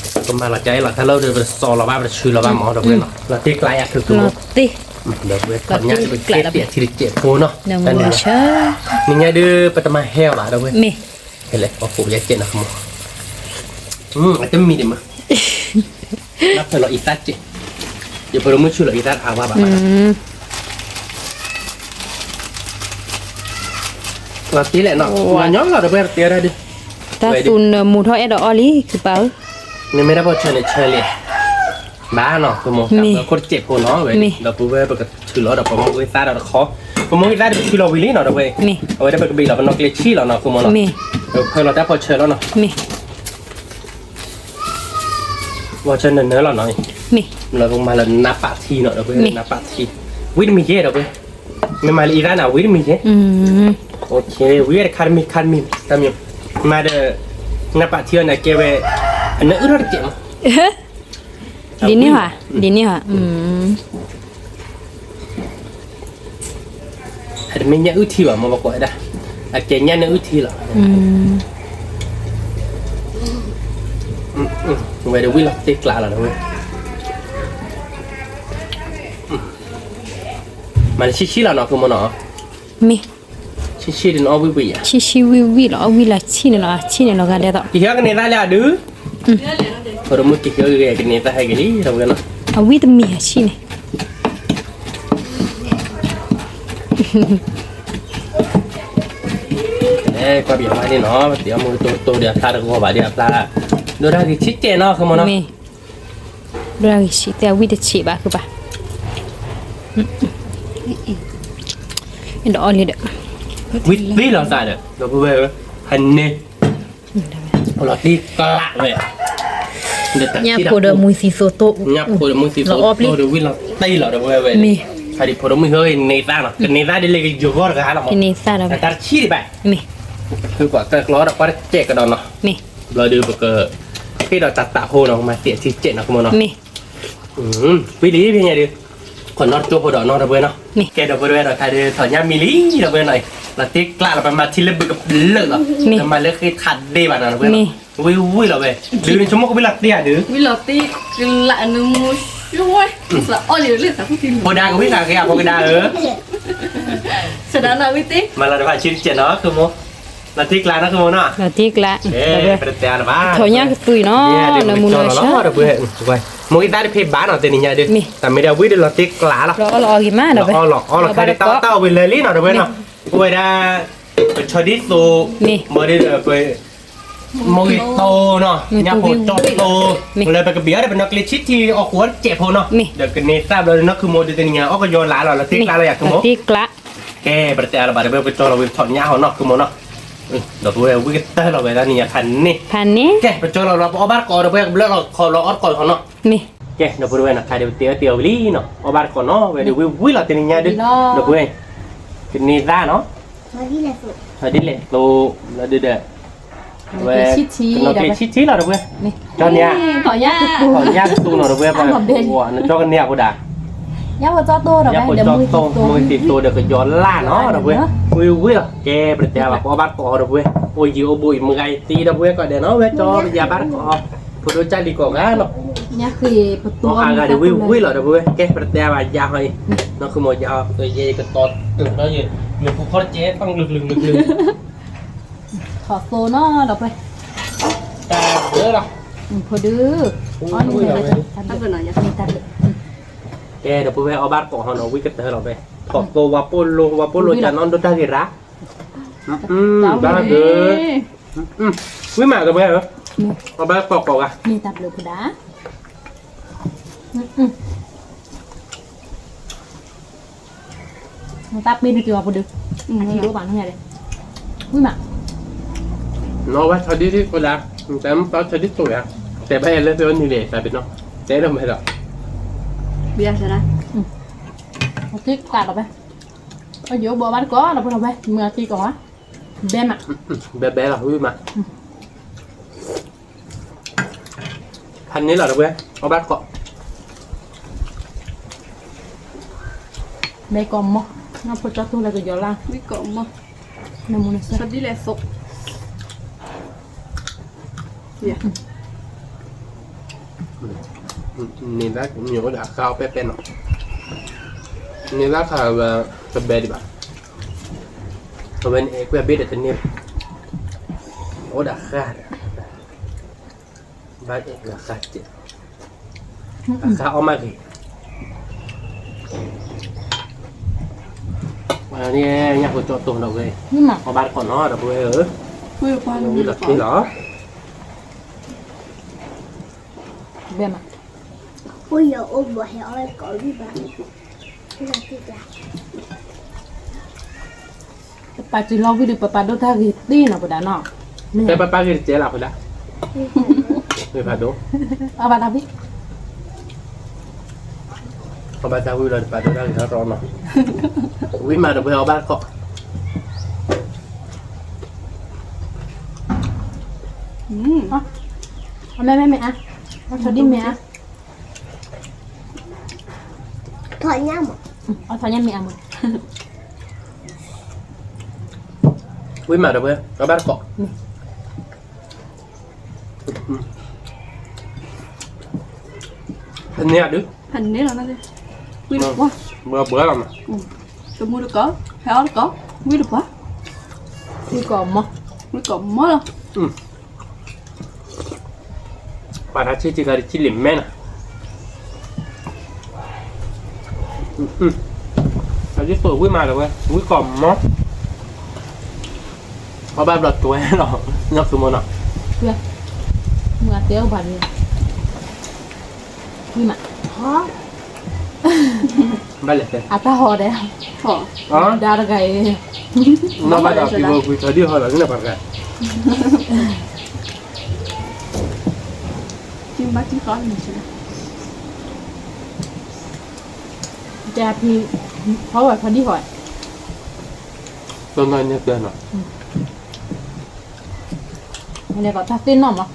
အ ကမၤလီၤကါအံၤလီၤ တၢ်လၢဒီး ပတစီၤလီၤဘၣ် ပတဆှုလီၤဘၣ်မး ဒီးပှဲၤနီၤ လီၤတံၢ်ကျါယၤ သုမိၢ် ဒီးပှဲၤထီၣ်ညၣ်ဒုး ပကဲးတံၢ်အထံတကဲးဖိနီၤ နညါဒုး ပတမၤဟဲအီၤဘၣ် ဒီးပှဲၤ ဟဲလဲၣ် အီၣ်ဖိယဲကဲးနီၤ မိၢ် အတမံၤဒံးမး နဖၢလီၤအံသၣ်ကဲး ယဖိဒိၣ်မုၣ်ဆူၣ်လီၤအံသၣ်တအါဝါဘၣ် လီၤတံၢ်လဲၣ်နီၤ ညီညီလီၤ ဒီးပှဲၤတတဲဒၣ်ဒုး တၢ်သူနမူထီၣ်အဲၣ်ဒိးအီၣ်လံ ခုပၢ်ဧၢ မ့မ့ၢ်တၢ်ဖိဆၢန့ၣ်ဆၢလံ ဘၣ်နီၤ ဖိမုၣ် တၢ်ဘၢခိၣ်တစဲးဖိနီၤ ဝဲ ဒီပုၢ်ဝဲၢ် ပကထုးလီၤဒီးပမိၢ်ဂ့ၤသၣ်ဒီးတခီ, ပမိၢ်ဂ့ၤသၣ်ဒီးပထုးလီၤဝံၤလံနီၤ ဒီပုၢ်ဝဲၢ်, အဝဲဒၣ်ပကဘ့ၣ်လီၤပနီၣ်ကျဲဆံၣ်လီၤနီၤ ဖိမုၣ်နီၤ, ပဖၢလီၤတၢ်ဖီဆၢလီၤနီၤ, ဖီဆၢနၢၤနၢၤလီၤနီၤ, လၢပကမၤလၢနးပာ်ထံနီၤ ဒီပုၢ်ဝဲၢ် နးပာ်ထံ, ဝံတမံၤကဲ ဒီပုၢ်ဝဲၢ်, မ့ၢ်မၤလၢအံၤသၣ်န့ၣ် ဝံတမံၤကဲ, ဝံတခါတမံၤ ခါတမံၤ, မၤဒီး နးပာ်ထံအီၤန့ၣ် အကဲဝဲ အနၢအုၣ်ထီၣ်တစဲးမး ဒ်န့ၣ်ဟီ, ဒ်န့ၣ်ဟီ, အတမ့ၢ်ညၣ်အုၣ်ထံဘၣ် မ့ၢ်ပကိးဝဲဒၣ်, အကဲညၣ်နၢအုၣ်ထံလီၤ, ဝဲဒၣ်ဝံၣ်လီၤတ့ကျးလီၤ ဒီပုၢ်ဝဲၢ်, မၤလၢဆံးဆံးလီၤနီၤ ဖိမုၣ်နီၤ, မ့ၢ် ဆံးဆံးဒ်န့ၣ် အီၣ်ဝံၣ်ဝံၣ်ယၤ, ဆံးဆံးဝံၣ်ဝံၣ်လီၤ အီၣ်ဝံၣ်လီၤဆံးန့ၣ်လီၤ ဆံးန့ၣ်လီၤဂၤဒဲးသိး, ကဟဲကန့ၢ်သၣ်လၢအဒုး, ဖိဒိၣ်မုၣ်ကဟဲက့ၤ ကန့ၢ်သၣ်ဟဲက့ၤလံ ဒီပုၢ်ဝဲၢ်နီၤ, အဝံၣ်တမံၤအဆံးန့ၣ် ကွၢ်ပယီၤမးန့ၣ်နီၤ ပသ့ၣ်အီၣ်မူတိတိဒီးအဖျါတဂီၤဘၣ်ဒီးအဖျါ, ဒိၣ်တၢ်ဂ့ၤဆံးကဲနီၤ ဖိမုၣ်နီၤ, ဒိၣ်တၢ်ဂ့ၤဆံး တဲအဝံၣ်တဆံးဘၣ်ကဘၣ်, ဒီးအီၣ်လံဒီး, ဝံၣ်သ့လီၤသးဒီး ဒီပုၢ်ဝဲၢ်ဧၢ, ဟဲန့ၣ် လီၤတ့ကျးဝဲ, ညၣ်ဖိဒီးမုၢ်သံသိသိ, ညၣ်ဖိဒီးမုၢ်သံသိသိဒီးဝံၣ်လီၤတ့လီၤ ဒီပုၢ်ဝဲၢ်ဝဲ, ဖဲဒ်ဖိဒိၣ်မုၣ်ဟဲက့ၤန့ၢ်သၣ်နီၤ ကန့ၢ်သၣ်ဒ်လဲၣ်ကယီၤဂီၢ်တဂၤလီၤမး, တၢ်တဆံးဒံးဘၣ်, ဖုပှၤကကျီဒီးကွၢ်တစဲးကဒီးနီၤ, ဘျီဒုးပက ဟ့ၣ်ဒီးတၢ်တးဟိနီၤ ကမၤသ့အထံစဲးနီၤ ဖိမုၣ်နီၤ, ဝံၣ်လံဖဲညါဒုး, ခိးနီၣ်တကၠိဖိဒီးနီၤ ဒီပုၢ်ဝဲၢ်နီၤ, ကဲဒီပုၢ်ဝဲၢ်ဒီး ခါဒုးထီၣ်ညၣ်မံလံ ဒီပုၢ်ဝဲၢ်နီၤ, လီၤတ့ကျးလီၤ ပမၤထံလၢဘုးကဘျၢၣ်လီၤ, ပမၤလၢဃ့ထးဒ့ဘၣ်နီၤ ဒီပုၢ်ဝဲၢ်နီၤ, ဝံၣ်ဝံၣ်လီၤဝဲ, ဒုးနဆိကမိၣ်ကဝံၣ်လီၤတ့ဧါဒုး, ဝံၣ်လီၤတ့ကျးနမူ ဖိဒါကဝံၣ်ဃာ်က့ၤအဖိကဒါဧၢ, မၤလီၤတဖၣ်ဆံးတစဲးနီၤ ခိၣ်မိၢ်, လီၤတ့ကျးနီၤ ခိၣ်မိၢ်နီၤ, လီၤတ့ကျး, ပတတဲအါလၢၤဘၣ်, ထီၣ်ညၣ်ကသွံနီၤ, ဒီပုၢ်ဝဲၢ်, မိၢ်ဂ့ၤသၣ်တဖဲဘၣ်နီၤ တနံၤညါဒုး, တၢ်မ့ၢ်ဒၣ်ဝံၣ်ဒီးလီၤတ့ကျးလီၤ, လီၤအီၣ်လီၤအီလီၤ ခါဒုးတၢ်အီၣ်တၢ်အီဝံၤလၢာ်လံနီၤ ဒီပုၢ်ဝဲၢ်နီၤ, အိၣ်ဝဲဒၣ် ပဆီဒံၣ်သိး, ဘၣ်ဒီး မိၢ်ဂ့ၤတိၢ်နီၤ, ညၣ်ဖိကၠီၣ်တိၢ်, လၢပကဘ့ၣ်အီၣ်ဒီးပနီၣ်ကျဲဆံးထံအီၣ်ဃိးတစဲးဖိနီၤ, ဒီးကန့ၢ်သၣ်ဘျီဒီးနီၤ ခိၣ်မိၢ်ဒုး တနံၤညါအီၣ်ကယီၤလါလီၤ လီၤတ့ကျးလီၤယၤ ခိၣ်မိၢ်, ကဲ ပတတဲအါလၢၤဘၣ် ဒီပုၢ်ဝဲၢ် ပကကၠီလီၤဝံၤထီၣ်ညၣ်ဟီနီၤ ခိၣ်မိၢ်နီၤ, ဒီပုၢ်ဝဲၢ်ဝံၣ်ကတၢၢ်လီၤဝဲဒၣ်နံၤညါဖးန့ၣ်, ကဲ ပကၠီလီၤလီၤ ပအီၣ်ဘၣ်တကိး ဒီပုၢ်ဝဲၢ် ကဘျၢလီၤခီလီၤအီၣ်တကိးဟီနီၤ, ကဲ ဒီပုၢ်ဝဲၢ်နီၤ ခါဒုးပတဲအီၣ်တ့ၢ်အီၣ်ဝံၤလံနီၤ အီၣ်ဘၣ်တကိးနီၤ ဝဲဒုးဝံၣ်ဝံၣ်လီၤတနံၤညါဒုး, ဒီပုၢ်ဝဲၢ် ကန့ၢ်သၣ်နီၤ, ထီၣ်ဒ်လဲၣ်သိး, လီၤဒုးဒီး, ဝဲ, ကနီၣ်ကျဲဆံးထံလီၤ ဒီပုၢ်ဝဲၢ်, ကၠီန့ၣ်ဧါ, ထီၣ်ညၣ်ကသူနီၤ ဒီပုၢ်ဝဲၢ်, နကၠီကန့ၢ်ဧါဖိဒါ, ညၣ်ဖိကၠီၣ်တိၢ် မိၢ်ဂ့ၤတိၢ်ဒီးကယီၤလါနီၤ ဒီပုၢ်ဝဲၢ်, ဝံၣ်ဝံၣ်လီၤ ကဲ ပတတဲဘၣ် ပအီၣ်ဘၣ်တကိးဟီ ဒီပုၢ်ဝဲၢ်, အိၣ်ယံၤအိၣ်ဘူးအံၤ မုၢ်ဂၤအံၤသံ ဒီပုၢ်ဝဲၢ် ကိးဒဲးနီၤ ဝဲကၠီပယၤဘၣ်တကိးဟီ, ဖိဒိၣ်ကၢ်လံၤကိးဂၤနီၤ အဂၤဒုးဝံၣ်ဝံၣ်လီၤ ဒီပုၢ်ဝဲၢ်, ကဲ ပတတဲဘၣ်ယၤဟီအံၤ, နီၢ်ခုမိၢ်ယၤဟီ ယဲယကတီၤတုၤနီၤယဲ, မ့ၢ်ဖိခီၣ်တကဲ ပၣ်ကလုာ်ကလုာ်ကလုာ်ကလုာ်, ထီၣ်သိနီၤ ဒီပုၢ်ဝဲၢ်, တၢ်ဘျုးလီၤ, ဖိဒုး, တၢ်ဘျုး, ကဲ ဒီပုၢ်ဝဲၢ် အီၣ်ဘၣ်တကိးဟီနီၤ ဝံၣ်ကတၢၢ်လီၤဝဲ, ထီၣ်သိဝါပိၢ်လိ ဝါပိၢ်လိ ကၢ်နီၢ်ဒိၣ်တၢ်ဂ့ၤရၣ်, ဘၣ်ဂ့ၤ, ဝံၣ်မး ဒီပုၢ်ဝဲၢ်ဧၢ, အီၣ်ဘၣ်တကိးကိးဂၤ, တၢ်ဘျုးဖိဒါ တၢ်ပ့ၤန့ၣ်က့ၤဝဲပဒုး, အထံၣ်ဒိၣ်ဘၣ်နၤလဲၣ်, ဝံၣ်မး, နီၢ်ဝဲဆီဒံၣ်ဒံၣ်ဖိဒါ, တၢ်မ့ၢ်ပဆီဒံၣ်သိးယၤ, တဲဘၣ်ယဲလၢဖဲအီၤနုၤလဲၣ် တၢ်ပ့ၤနီၤ, တဲဒိၣ်မဲာ်ဒီး, ဘၣ်ဆၣ်ဒၣ်, အက့ၢ်ကးဒီးဖဲ, အယိဘိးဘၣ်တကိးဒီးဖဲဒီးဖဲ, မ့ၢ်အက့ၢ်ကီးဝဲ, ဘဲမး, ဘဲဘဲလီၤ ဝံၣ်မး ဖးန့ၣ်လီၤ ဒီပုၢ်ဝဲၢ် အီၣ်ဘၣ်တကိး, ဘဲကိးမီၢ်, နီၢ်ဖိကၠီၣ်တိၢ်လၢကယီၤလါ, ဘဲကိးမီၢ်, နမူနဆၢ, န့ၢ်သၣ်ကမီၢ်အိၣ်ဒီးအဃၢ်အီၣ်ပဲပဲနီၤ, န့ၢ်သၣ်ခါဝဲ တဘဲဒံးဘၣ်, အဝဲန့ၣ်အဲၣ်ကွံာ်အဘ့ၣ်ဒီးတန့ၢ်ဘၣ်, အိၣ်ဒီးအဃၢ်ဒီး ဘၣ်အဲၣ်ကွံာ်အဃၢ်စဲး, အဃၢ်အီၣ်မးဂ့ၤ, ဝဲန့ၣ်ညၣ်ဖိကၠီၣ်တိၢ်ဒီးဝဲ, အီၣ်ဘၣ်တကိးနီၤ ဒီပုၢ်ဝဲၢ်ဧၢ, ဝံၣ်လီၤတ့ၢ်လီၤ, ဘဲမး, အိၣ်ယအိၣ်ဘီဟဲအီၣ်ကိးဝံၣ်ဘၣ်, တပာ်စုလီၤဝံၣ်ဒီး ပပာ်ဒိၣ်တၢ်ဂ့ၤသ့နီၤ ပဒၣ်နီၤ, တဲပပာ်ဂ့ၤတကဲလၢ် ပဒၣ်, ဂ့ၤဖးဒိၣ်, အဘၣ်တၢ်ဝံၣ် အဘၣ်တၢ်ဝံၣ်လီၤ တပာ်ဒိၣ်တၢ်ဂ့ၤထီၣ်နီၤ, ဝံၣ်မးဒီးပှဲၤအီၣ်ဘၣ်တကိး, အမဲမဲမဲအါ, အဆီဒံၣ်မဲအါ ထီၣ်ညၣ်မး, အထီၣ်ညၣ်မ့ၢ်အမုၢ်, ဝံၣ်မးဒီးဝဲ အဘၣ်တကိး, ဖဲန့ၣ်အဒု, ဖဲန့ၣ်လီၤ, ဝံၣ်တပှၢ်, ဘၣ်ဘၣ်လီၤမး, တမူတကိး, ဟဲအီၣ်တကိး, ဝံၣ်တပှၢ်, ဝံၣ်ကိးမီ, ဝံၣ်ကိးမီလီၤ. ပှၤတၢ်ဆံးတဂၤတဆံးလံာ်မဲနီၤ, အဒ်သိးဝံၣ်မးလၢၤဝဲ ဝံၣ်ကိးမီ, အဘၣ်ဘျီတွဲလီၤ, ညါသုမီနီၤ, မုၢ်အတဲအိၣ်ဘၣ်န့ၣ်, ဝံၣ်မး, ဘၣ်လဲၣ်တဲ, အတၢ်ဟီဒဲး, ဒါတဂၤအံၤ, နီၢ်ဘၣ်ဒီးဖံဘိကွံာ်ထီဒံၣ်ဟီလီၤ နပှၤတဂၤ တဲဖံ, ဟီဝဲဖီဒံၣ်ဟီ, တနီၤညါတဲနီၤ, လဲၤကီးတၢ်သ့ၣ်နီၣ်မး,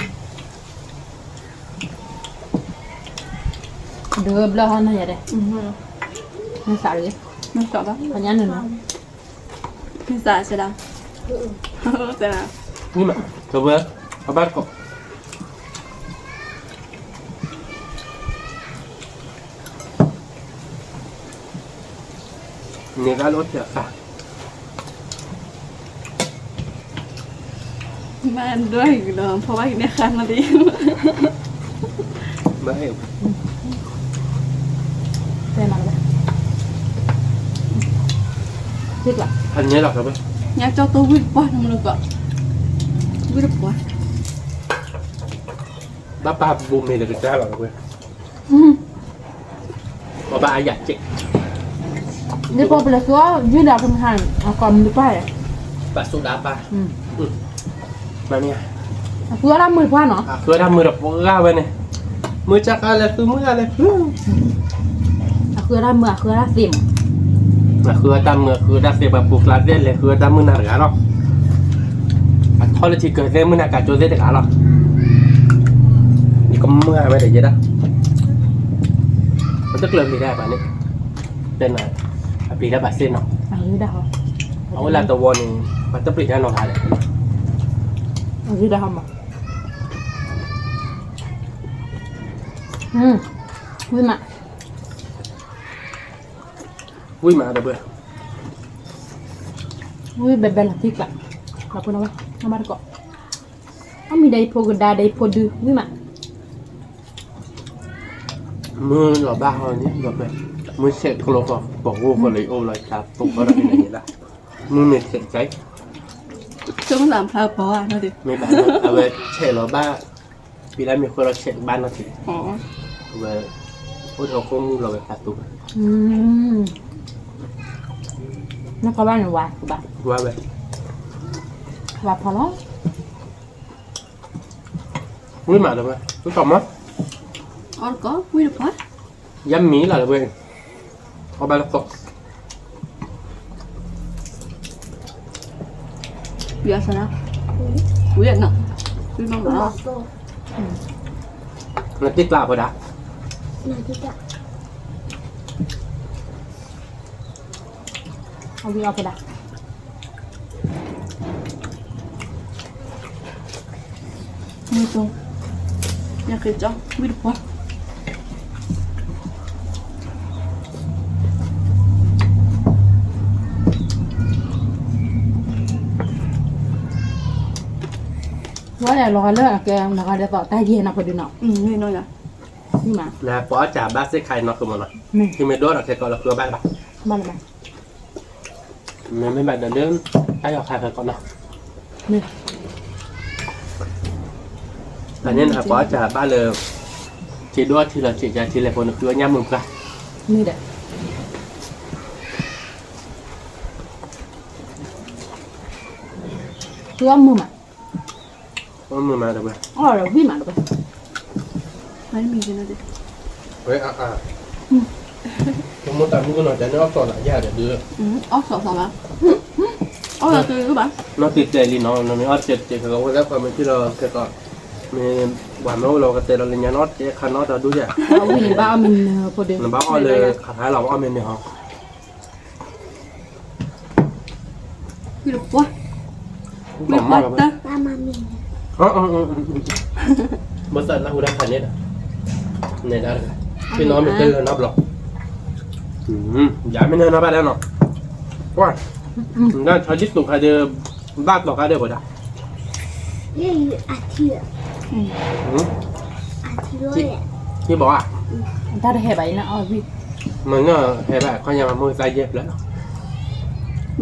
ဒုးဘျၢၣ်ဟီနီၤယၤဒဲး, မ့ၢ်စးရ့, မ့ၢ်စးန့ၣ်နီၤ, မ့ၢ်စးစဲဒၣ်, မ့ၢ်မး, တဝဲ, အဘၣ်တကိး န့ၣ်ဂၤလၢအိၣ်ဖျဲၣ်အခါ, မ့ၢ်ဒွဲၣ်ကဒီး ဖီဘၣ်ကန့ၢ်ဃါမးသ့ၣ်, ဘၣ်အဲၣ်, တဲမးလၢၤဘၣ်, သ့ၣ်ကျါ, အန့ၣ်လီၤ, ညါကၠီတိၢ်ဝံၣ်တပှၢ် နမုၢ်နကီး, ဝံၣ်တပှၢ်, ဘၣ်ပာ်ဘိးမ့ၤတကစၢ်လီၤဝဲ ပဘၣ်အယၤကဲး, ဒ်ပပလဲၤဃုအီၣ်ယုၢ်ဒီးကမဟါ, အကိးမုၢ်တပၢ်, ပာ်စိဒၣ်ပၢ်, မ့ၢ်, အဃုအီၣ်တၢ်မုၢ်တပှၢ်နီၤ, အဃုအီၣ်တၢ်မုၢ်တပှၢ်ဝဲန့ၣ်, မုၢ်ဆါခါလဲၤဃု မုၢ်ဂၤလဲၤဃု, အဃုအီၣ်တၢ်မုၢ် အဃုအီၣ်တၢ်သ့ၣ်မး, အဃုအီၣ်တၢ်မုၢ် အဃုအီၣ်တၢ်သ့ၣ် ပှၤပူၤကျါသ့ၣ် လဲၤဃုအီၣ်တၢ်မုၢ်နၤတဂၤလီၤ, အထီလၢထံကၢၤသ့ၣ် မုၢ်နၤကးကၠိသ့ၣ်တဂၤလီၤ, ယကမၤဝဲဒီးယဲဒၣ် ပတကျၢၤပျံၤတၢ်ဘၣ်န့ၣ်, တဲနၤ, အပျံၤတၢ်ဘၣ်စ့ၢ်နီၤ, အအိၣ်လၢတဝီန့ၣ်, ပတပျံၤတၢ်နီတဂၤလဲၣ်, အဂ့ၢ်ဒၣ်ဟီမး, ဝံၣ်မး, ဝံၣ်မးဒီးဘၣ်, ဝံၣ်ဘဲဘဲလီၤသံကျး, လီၤဖိနဝဲ, နဘၣ်တကိး, အမံၤဒီးယဖိကဒါဒီးယဖိဒု ဝံၣ်မး မုၢ်လီၤဘၣ်ဟီန့ၣ် ဒီးဖဲ, မုၢ်ဆဲးကျိဃီ ပှၤဂိၢ်ဃီလၢယအိၣ်လီၤ ယသးသိၣ်ဃီဒီးဖဲန့ၣ်လၢ်, မုၢ်မ့ၢ်ဆဲးကၠဲး, ကၠိမုၢ်သးဖျါပှၤဝဲနီၤ, မ့ၢ်ဘၣ်, အဝဲဆဲးလီၤဘၣ်, ပံၤလၢမ့ၢ်ဃိဒီးဆဲးကဘၣ်နီၤတံၢ်, အဝဲ, အိၣ်ဒီးခိၣ်မုၢ်လီၤဝဲသးသိၣ်ဘၣ်, နကဘၣ်န့ၣ်ဝါကဘၣ်, ဝါဝဲ, ဝါဖီလီၤ ဝံၣ်မးဒီးဝဲ, ဝံၣ်ကိးမီ, အီၣ်တကိး, ဝံၣ်တပှၢ်, ယမံၤလီၤဒီးဝဲ, အီၣ်ဘၣ်တကိး, ဝံၣ်အစနၤ, ဝံၣ်အနၤ, ဝံၣ်မးမး, နတံၢ်ကျါဖိဒၣ်, အဝံၣ်အီၣ်ဖိဒၣ် မုၢ်တိၢ်, ညၣ်ဃ့ကၠီ, ဝံၣ်တပှၢ်, ဝဲဒၣ်လီၤဂာ်လၢအကဲလီၤဂာ်ဒ်သိးတၢ်ယဲၢ်နီၤဖိဒုနီၤ, နပှၤအီၣ်စၢ်ဘၣ်စ့ၢ်ခါအံၤနီၤ ကမီၤနီၤ, မ့ၢ်မ့ၢ်ဒိၣ်ဒီးခဲကီးလၢဃုအီၣ်ဘၣ်တဘၣ် ဘၣ်လၢၤဘၣ် မ့မ့ၢ်ဘၣ်ဒီးလၢ တၢ်ယီၤခါခဲကီးနီၤ, မ့ၢ်, အန့ၣ်နပှၤအီၣ်စၢ်ဘၣ်လၢ ထံဒိၣ်ထံလီၤ ထံကထံလဲၣ်ဖိနဖုအညၣ်မုာ်ပှၢ်, မ့ၢ်ဒီး ဖုအမုာ်မး, အမုာ်မးတဝဲ, အီၣ်ဝံၣ်မးတဝဲ, မ့ၢ်မ့ၢ်က့ၤနီၤ, ဝဲအါအါ, မ့ၢ်တၢ်မုၣ်ကနီၤတဲန့ၣ်အီၣ်စီၤလၢယၤဒီးဒုး, အီၣ်စီၤစီၤလၢ, အီၣ်လၢတဘၣ်, နီၢ်တံၤတဲလံနီၤ နမ့ၢ်အီၣ်တဲတဲခဲကီး ဝဲလၢပှၤမ့ၢ်ထံၣ်လီၤခဲကီး, မ့ၢ်ပှၤမ့ၢ်အိၣ်လီၤကတဲလီၤလၢညါ နီၢ်တဲခါနီၢ်တၢ်ဒိၣ်ယၤ, နဘၣ်အီၣ်မ့ၢ်န့ၣ်ဖိဒုး, နဘၣ်အီၣ်လၢခါခါလီၤ အီၣ်မ့ၢ်န့ၣ်ဟီ ဝံၣ်တပှၢ်, ဝံၣ်တပှၢ်တၢ်, ဘၣ်သးနၢ်ဟူတၢ်ခါန့ၣ်ဒီး, နဲဒၣ်တဂၤ, ဖံနီၢ်မ့ၢ်တဲလၢနီတဘျီ, ယၤမ့ၢ်န့ၣ်နီၢ်ဘၣ်ဒၣ်နီၤ, ပှၢ်, နဆီဒံၣ်တူာ်ခါဒီး, ဘၣ်တီၤခါဒီးဖိဒၣ် ယဘၣ်ဧါ, တၢ်တဟဲဘၣ်အံၤနီၤ, မ့ၢ်နီၤဟဲဘၣ်ခီညါမ့ၢ်သးယဲၢ်ဖျၢၣ်လီ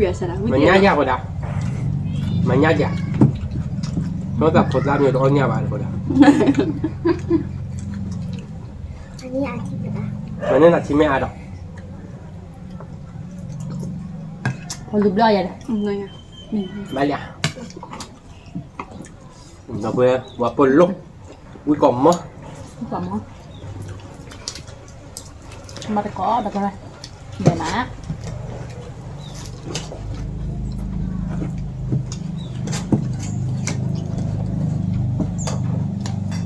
ၤ, မညါယၤဖိဒၣ်, မညါယၤ, မ့ၢ်သးဖိသၣ်မ့ၢ်တအီၣ်ညၣ်ဘၣ်ဖိဒၣ်, မန့ၢ်နၤထံမ့ၢ်အါဒီး, ဖီလူၤဘျီယၤဒီး, ဘၣ်လံ ဒီးပှဲၤ ဝဲပိာ်လိၣ်, ဝံၣ်ကီးမီၢ်, ဝံၣ်ကီးမီၢ်, မၤတကိးဒီးပှဲၤ, ဒဲးမး,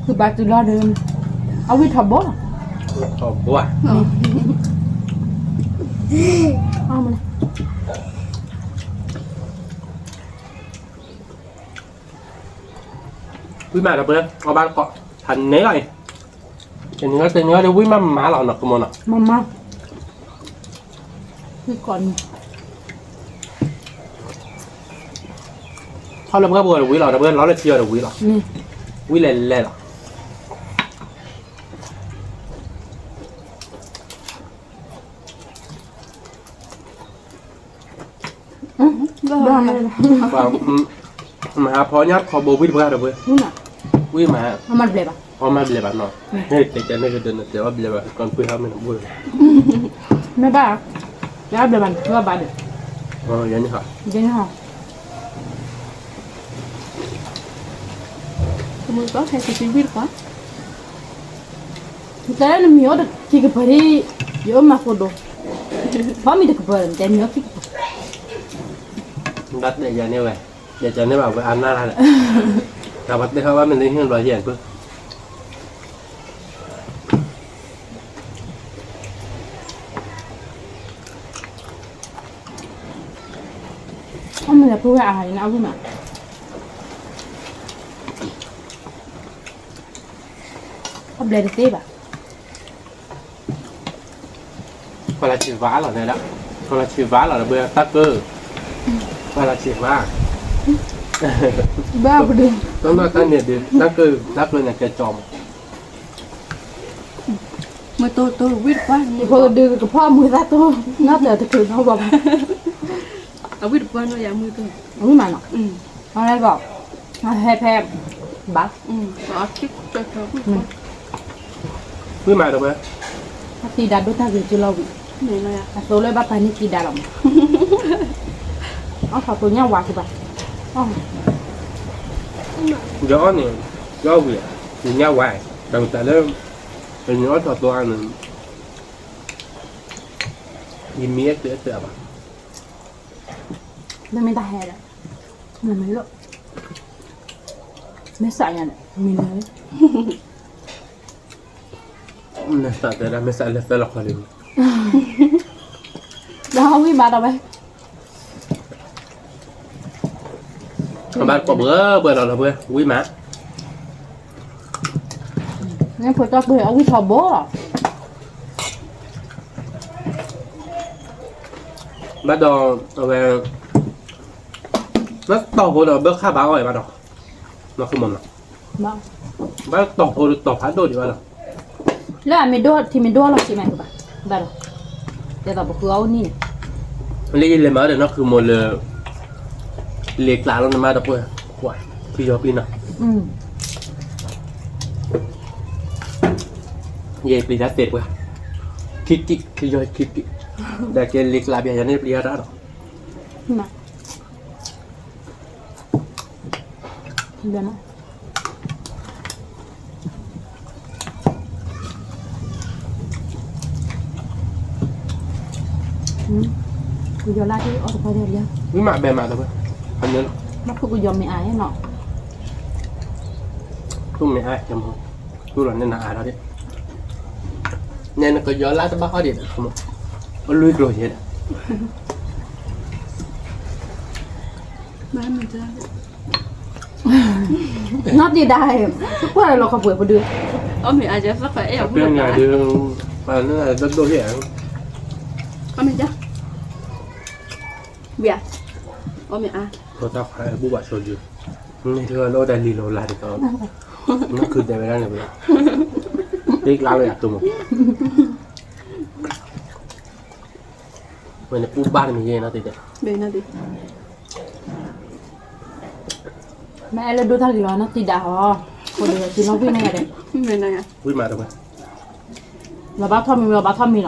သုဘၣ်တုၤလီၤဒီး, အဝံၣ်ထီၣ်ဘိလီၤ, ထီၣ်ဘိဧါ, ဝံၣ်မးဒီးပှဲၤ အီၣ်ဘၣ်တကိး, ဟးန့ၢ်လီၤအံၤ, တနံၤအံၤတနံၤအံၤဒီးဝံၣ်မးမးလီၤနီၤ ကမီၤနီၤ, မးမး, ဝံၣ်ကီးန့ၣ်, ထီၣ်လၢပှၢ်ပူၤဒီးဝံၣ်လီၤ ဒီးပှဲၤလီၤလၢထံအီၤဒီးဝံၣ်လီၤ, ဝံၣ်လဲၤလဲၤလီၤ. မဟါဖီညါခီဘိဝံၣ်တပှၢ်ဒီးပှဲၤ, ဝံၣ်မး, အီၣ်မ့ၢ်တဘျဲးဘၣ်နီၤ, တဲတဲန့ၣ်ကဒၣ်န့ၣ်တဲအီၣ်ဘျဲးဘၣ် ကီၢ်ပှ့ၤဟါမ့ၢ်တဘိ, မ့ၢ်ဘၣ်, ယအီၣ်ဘျဲးဘၣ်န့ၣ် ဘၣ်ဘၣ်ဒီး, ယဲန့ၣ်ဟီ, ယဲန့ၣ်ဟီ ကမူၢ်ကီၢ်ခဲကသံဝံၣ်တပှၢ်, တဲလၢနမံၤအိၣ်တခံကပၤဒ်, ယအိၣ်မၤဃိဒိ, ဖီမံၤတကပၤဒီး တဲမံၤအိၣ်ခံကပၤ, ဘၣ်တဲယၤန့ၣ်ဝဲ, ယတဲန့ၣ်ဘၣ်ဝဲအါနၢ်တၢ်လဲၣ်, တၢ်ပှၤတဲဟီဘၣ်မ့ၢ်လၢဟံၣ်ဘျီယဲၢ်ပၢ အမ့ၢ်လၢပဝဲအါအံၤန့ၣ် အဝံၣ်မး, အဘျဲးတသ့ဘၣ်, ကီၢ်လၢဆံးဝါလီၤန့ၣ်ဒီး, ကီၢ်လၢဆံးဝါလီၤဒီး ပတၢ်ကၢ, ကီၢ်လၢဆံးဝါ, ဘၣ်ပဒိၣ်, တနီၢ်တၢ်န့ၣ်ဒုး တၢ်ကၢ တၢ်ကၢန့ၣ်ကဲကၠီမး မုၢ်တိၢ်တိၢ်ဝံၣ်တပှၢ်, ဖိဒုးကဖီၣ်မုၢ်သၣ်တိၢ်, နီၢ်တၢ်တချုးနီၢ်ဘၣ်ဘၣ်, အဝံၣ်တပှၢ်နီၢ်ယၤမုၢ်တိၢ်, အဝံၣ်မးနီၤ, အဝဲဘၣ်, အဟဲဖဲ, ဘၣ်, ဝံၣ်မးဒီးဝဲ, အသံဒါဒိၣ်တၢ်ဂ့ၤကၠိလီၤဝံၤ, အသိလၢဘၣ်ပာ်န့ၢ်သံဒါလီၤမး, အီၣ်ထီၣ်သိညၣ်ဝါကဘၣ်, ယအီၣ်န့ၣ်, ယအီၣ်ဝံၤ, ယညၣ်ဝါ, တၢ်ကတၢၢ်လၢ ပမ့ၢ်အီၣ်ထီၣ်သိအါန့ၣ်, ယမံအတၢၢ်အတၢၢ်ဘၣ်, မ့မ့ၢ်တၢ်ဟဲဒီး, မ့မ့ၢ်လိၣ်, မ့ၢ်စးညါဒီး, မ့ၢ်လၢ, မ့ၢ်စးတဲဒၣ် မ့ၢ်စးလၢသၢလီၤခီလံ, ဒီးဝံၣ်မးဒီးဝဲ အဘၣ်ကိးဘှဲဘှဲလီၤလီၤဘှဲ ဝံၣ်မး, န့ၣ်ဖိတၢ်ပှဲၤအဝံၣ်ထီဘိလီၤ, ဘၣ်ဒီး, အဝဲ, ဘၣ်တီၢ်ဖိဒီး ဘၣ်ဃၣ်ဘၣ်အီၣ်ဘၣ်ဒီး, နီၢ်ခိမီၤနီၤ, ဘၣ်တီၢ်ဖိဒီးတီၢ်ဖးဒိၣ်ဒံးဘၣ်ဒီး လၢအမ့ၢ်ဒိၣ်ထံမ့ၢ်ဒိၣ်လီၤဆံးမးကဘၣ်, ဘၣ်ဒီး, တဲသိးပဃုအအိၣ်နံၣ်န့ၣ်, လၢယလဲၤမၤဒီးနီၢ်ခုမိၢ်လၢ, လ့ကျးလီၤနမါဒီးပှဲၤ, ကွၢ်, ဖံယီၤဖံနီၤ, ယဲပျံၤတၢ်သ့တပှၢ်, ခံကံၣ်, ယီၤခံကံၣ်, ဒီးကဲလံကျါဘၣ် ယၤန့ၣ်ပျံၤတၢ်ဒီး, ကယီၤလၢအီၣ်တပှၢ်ဒ်လံ, ဝံၤမးဘဲမးတပှၢ်, ဘၣ်ဖုကယီၤမ့ၢ်အါနီၤ, သူမ့ၢ်အါကဲမီၤ, သူလီၤန့ၢ်နၤအါထီၣ်ဒၣ်, နဲနကယီၤလၢတဘၣ်အီၣ်ဒံး, အလွံၢ်ကျိၤယဲဒီး နီၢ်တံာ်ဒါ, ကွၢ်လီၤခီပှဲၤပဒုး, အီၣ်မ့ၢ်အါကဲသၣ်ခွဲးအဲၣ်အီၤ, ပှၤလၢဒိၣ်ဒိၣ်ဟ့ၣ်, အီၣ်မ့ၢ်ကဲ, ဝံၤ, အီၣ်မ့ၢ်အါ, ဖိသၣ်ခွါအဲၣ်ဘူၣ်ဘၣ်ဆိယု, မ့ၢ်တလီၤလၢတၢ်လံၤလီၤလးတကီ, နီၢ်ခုတဲဝဲဒၣ်န့ၣ်, တ့ကျါလၢယၤတိၢ်မး ဝဲန့ၣ်ပူၤဘၣ်တမံၤယဲနီၢ်တံာ်ဒဲး, မ့ၢ်အဲၣ်လၢဒိၣ်တၢ်ဂ့ၤလီၤနီၢ်တံာ်ဒါဟီ, ဃိဒီးတုၤလီၤဝံၣ်န့ၣ်ယဲဒဲး, ဝံၣ်မးတဝဲ, လီၤဘၣ်ထီၣ်မံၤ လီၤဘၣ်ထီၣ်မံၤလီၤ,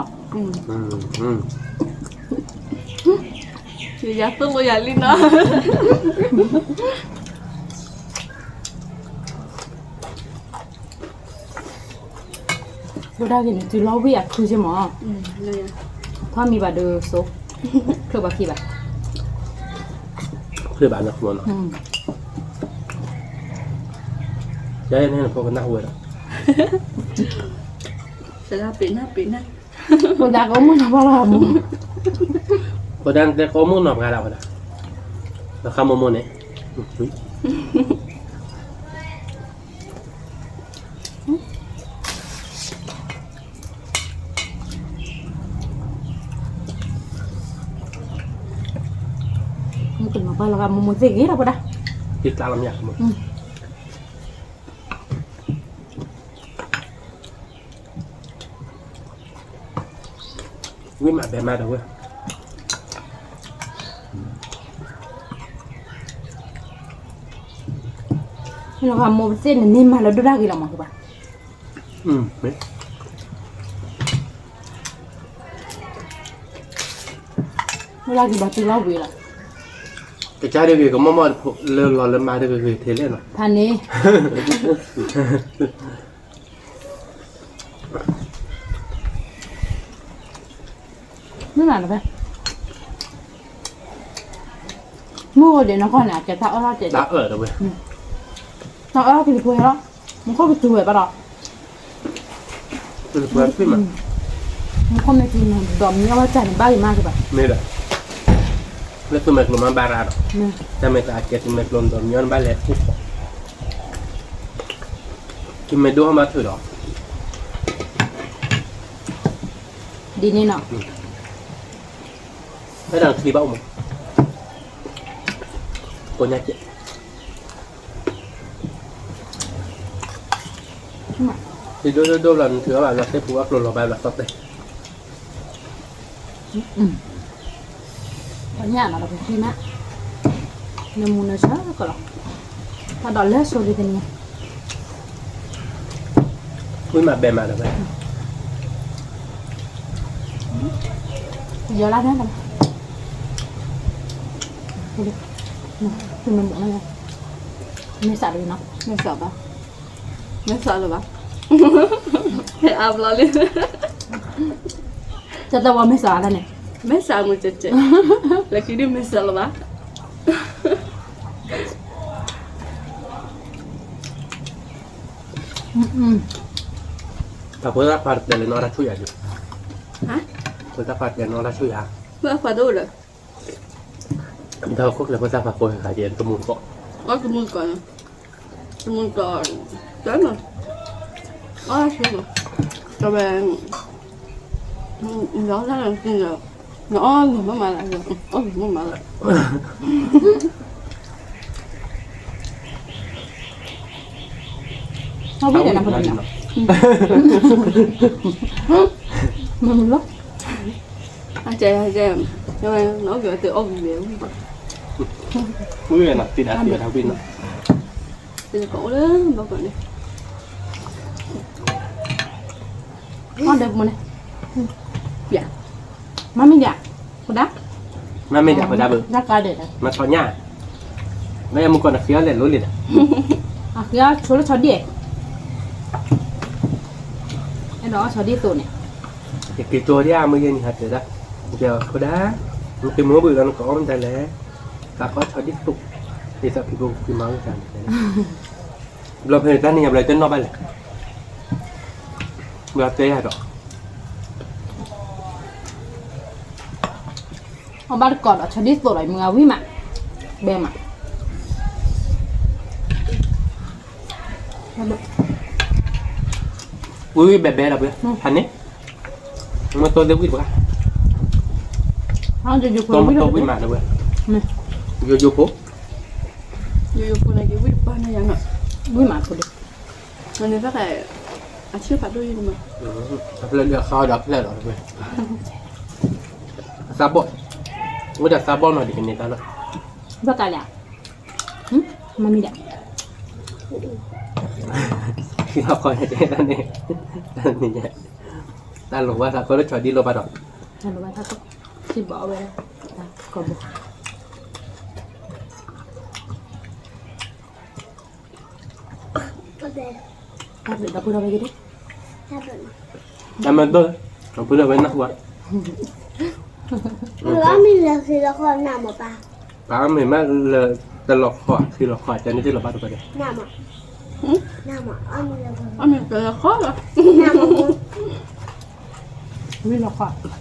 ယၤသိၣ်လိယၤလံနီၤ ဒိၣ်တၢ်ဂ့ၤန့ၣ် တုၤလီၤဝံၣ်အခုက့မး, ထီၣ်မံၤဘၣ်ဒီးစိ, ချုးဘၣ်ခံဘၣ်, ချုးဘၣ်နီၤမးနီၤ, ယဲန့ၣ်ဖိကနၣ်ဝဲဒီး, ဖိဒါကအိၣ်မုာ်နီၤဖးလီၤမူ, ဖိဒါတဲကအိၣ်မုာ်နီၤဖးဒၣ်ဝဲဒၣ်, လီၤဃးမိၢ်မိၢ်န့ၣ် မုၢ်ကနီၤပှၤလီၤဂာ်မိၢ်မိၢ်သ့ၣ်ဂ့ၤလီၤပှၤဒၣ်, တ့ကျါလီၤမး, ဝံၣ်မးဘဲမးတဝဲ, လီၤဂာ်မိၢ်ပသ့ၣ်န့ၣ် န့ၢ်မးလၢဒိၣ်တၢ်ဂ့ၤလီၤမး ကဘၣ် ဝဲဒၣ်ကဘၣ်တုၤလီၤဝံၤလီၤ, ကစၢ်ဒၣ်ဂ့ၤကမီၢ်မီၢ် လၢလီၤလၢမါတဂ့ၤဂ့ၤထဲလဲၣ်နီၤ, ဖးန့ၣ် မ့ၢ်မးတဖဲ မုၢ်အိၣ်ဒံးနီၢ်ကီၢ်န့ၣ် အကဲတၢ်အၢၣ်လီၤကဲး, တၢ်အၢၣ်လီၤကလံၤပှဲၤလီၤ, မူခိၣ်ကစူၤဝဲဘၣ်ဒီး, မူခိၣ်မ့ၢ်စူၤန့ၣ် ဒီးမညီဝဲတၢ်န့ၣ် ဘၣ်ဂ့ၤမးကဘၣ်, မ့ၢ်ဒီး, လၢသုမဲာ်ကျိၤမးဘၣ်ရၤဒီး, တၢ်မ့ၢ်တၢ်အကဲသုမဲာ်ကျိၤဒီးမညီဘၣ်လဲၤအိၣ်ခိး, သုမဲာ်ဒိၣ်ဟီၣ်မးထုးဒီး, ဒ်န့ၣ်နီၤ, ဖဲဒၣ်ချံဘၣ်အိၣ်မး, ကိးညါကဲး ဒိၣ်ဒိၣ်ဒိၣ်လီၤ နထုးဘၣ်လီၤသ့ၣ်ပူၤအကျိၤလီၤဘၣ်လီၤသီၣ်တဲာ်, ပှၤညၣ်လီၤပကသံမး, နမူနဆၢကလီၤ, ဖးဒီးလၢဆိလံတနံၤ, ဝံၣ်မးဘဲမးဒီးဝဲ, ယီၤလၢန့ၣ်, မ့ၢ်စးလီၤနီၤ, မ့ၢ်စးဘၣ် မ့ၢ်စးလၢၤဘၣ်, ဟဲအါဘျီလံ, တၢ်တဝီမ့ၢ်စးလၢန့ၣ်, မ့ၢ်စးမုၢ်ကဲးကဲး, လၢခံဒုးမ့ၢ်စးလၢၤဘၣ်, တၢ်ဖိသၣ်ခွါတတဲလၢနအီၣ်တၢ်ဆူၣ်ယၤဒုး, ဖိသၣ်ခွါတဲနအီၣ်တၢ်ဆူၣ်ယၤ, ဖိသၣ်ခွါတအိၣ်ဒီး ဒီးခိၣ်ကျဲဖိသၣ်ခွါကိးဂၤဒဲး တမူတကိး, အီၣ်တမူတကိး, တမူတကိး, တမူ, အီၣ်ဆူၣ်မး, တဝဲ, ဒီးတၢ်နၤ, နအီၣ်ဂ့ၤမးမးလၢ, အီၣ်ဂ့ၤမးမးလၢ အဝံၣ်ဒီးနၢ်ပတနီၤ, မ့ၢ်မ့ၢ်လီၤ, အကဲ, နအီၣ်ဂ့ၤအီၣ်ဂ့ၤဝံၣ်, ဝံၣ်နီၤ, တံၤဒါတံၤဒါဝံၣ်နီၤ, တံၤကအိၣ်လၢဘီကီးန့ၣ်, အီၣ်ဒီးမနုၤလဲၣ်, မၤမ့ၢ်ဒၣ်, ဖိဒါ, မၤမ့ၢ်ဒၣ်ဖိဒါဘၣ်, မၤထီၣ်ညၣ်, မ့ၢ်မုၢ်ကီၢ်နဃ့အီၣ်လဲၣ်လိၤလံဒီး, အဃ့အီၣ်ဆိလၢဆီဒံၣ်, အဲၣ်ဒိးအီၣ်ဆီဒံၣ်သိးန့ၣ်, ယက့ၤကၠီဒံးအမုၢ်ယဲၢ်နံၤဟးတဲဒၣ်, ဖိဒါ, နက့ၤမုၢ်ဘုၣ်ဒီးနကအီၣ်မ့ၢ်တၢ်လဲၣ်, သးကအီၣ်ဆီဒံၣ်သိး, ဒ်သိးဖံဖိက့ၤမၤဝံၤတၢ်န့ၣ်, ဘျီဖဲန့ၣ်တၢ်န့ၣ်ယၤဘျီတနီၣ်ဘၣ်လဲၣ် ဘၣ်တဲယၤဒီး, အီၣ်ဘၣ်တကိးဒီး ဆီဒံၣ်သိးဒီး မုၢ်ဂၤဝံၣ်မး, ဘဲမး, ဝံၣ်ဝံၣ်ဘဲဘဲဒီးပှၤ, ဖးန့ၣ်, မ့ၢ်တိၢ်သ့ဝံၣ်တပှၤ, တိၢ်မ့ၢ်တိၢ်ဝံၣ်မးဒီးပှၤ, ယိယိဖိ, ယိယိဖိန့ၣ် က့ၤဝံၣ်တပှၤန့ၣ်ယၤနီၤ, ဝံၣ်မးဖိဒီး မ့ၢ်န့ၣ်ဖဲ အဆၢဖးဒိၣ်ယံၤမး, အဖျၢၣ်လၢအဃါဒီးအဖျၢၣ်လီၤ, အသးဘီၣ်, အိၣ်ဒီးသးဘီၣ်နီၤဒ်ကန့ၢ်တၢ်လီၤ, ဘၣ်ကးလဲၣ်, မၤမံၤဒၣ်, ဟံၣ်လီၤခီန့ၣ်တဲတၢ်န့ၣ်, တၢ်န့ၣ်, တၢ်လိၣ်ဘၣ်သးကီလၢဆီဒံၣ်လိၣ်ဘၣ်ဒီး, တၢ်လိၣ်ဘၣ်သးကီ, စံးဘၣ်အီၣ်ဝဲဒၣ်, တၢ်ကီဘိ တၢ်ဘျုးဒီပုၢ်ဒီဝဲၢ်က့ၤဒၣ်, တၢ်မၤဒိၣ်, ပုၢ်ဒီဝဲၢ်နၢ်ဟူဧါ, မ့ၢ်လၢဃံလီၤဃီနၢ်မးပၢ်, ပၢ်မ့ၢ်မးလၢတလီၤဃီ, ဃံလီၤဃီ တၢ်န့ၣ်တလီၤဘၣ်တပှၤဒီး, အီၣ်မ့ၢ်တလီၤဃီလီၤ, မ့ၢ်လီၤဃ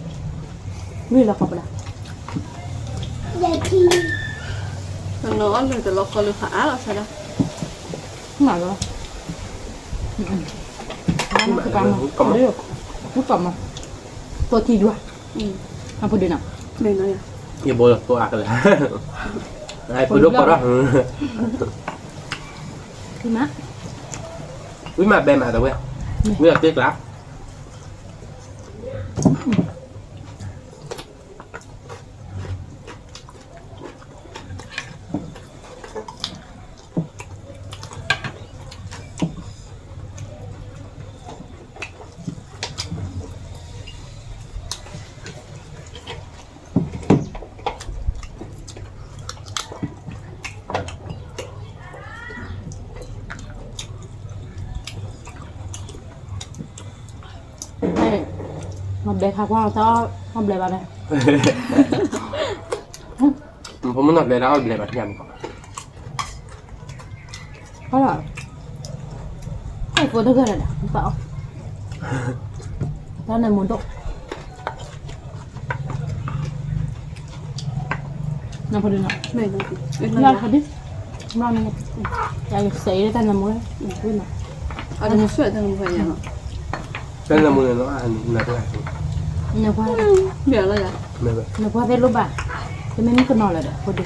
ီ, မ့ၢ်လီၤဃီပဒၣ်, တနီၤအီၣ်လၢတလီၤဃီလၢဖးအါလီၤဆါဒၣ်, မ့ၢ်လီၤ, မ့ၢ်ကမၤ, သိထံယွၤ, အဖိဒုးနီၤ, ယဘိလီၤသိအါကလဲၣ်, ဖိဒိၣ်ကီးဒီး, ဝံၣ်မး, ဝံၣ်မးဘဲမးတဝဲ, ဝံၣ်အီၤသ့ကျါ မ့ၢ်ဘျဲခါကွၢ်တၢ်အီၣ်ဘျဲဘၣ်န့ၣ်, ဖိမုၣ်နီၢ်ဘျဲတၢ်အီၣ်ဘျဲဘၣ်ထံၣ်မး, အီၣ်လီၤ, အဲၣ်ဖိတဂၤလၢၤဒီး ပၢ်အီၣ်, တၢ်နၢမူဒိၣ် နဖိဒုနီၤ, လၢ်ခဒံ, ယကစဲးအံၤလၢတၢ်နၢမူ, တၢ်နၢမူန့ၣ်နီၤ, နကွၢ်, နကွၢ်သ့ၣ်လိၣ်ဘၣ်, တမ့ၢ်မုၣ်ကနီၤလၢၤဒီး ဖိဒု,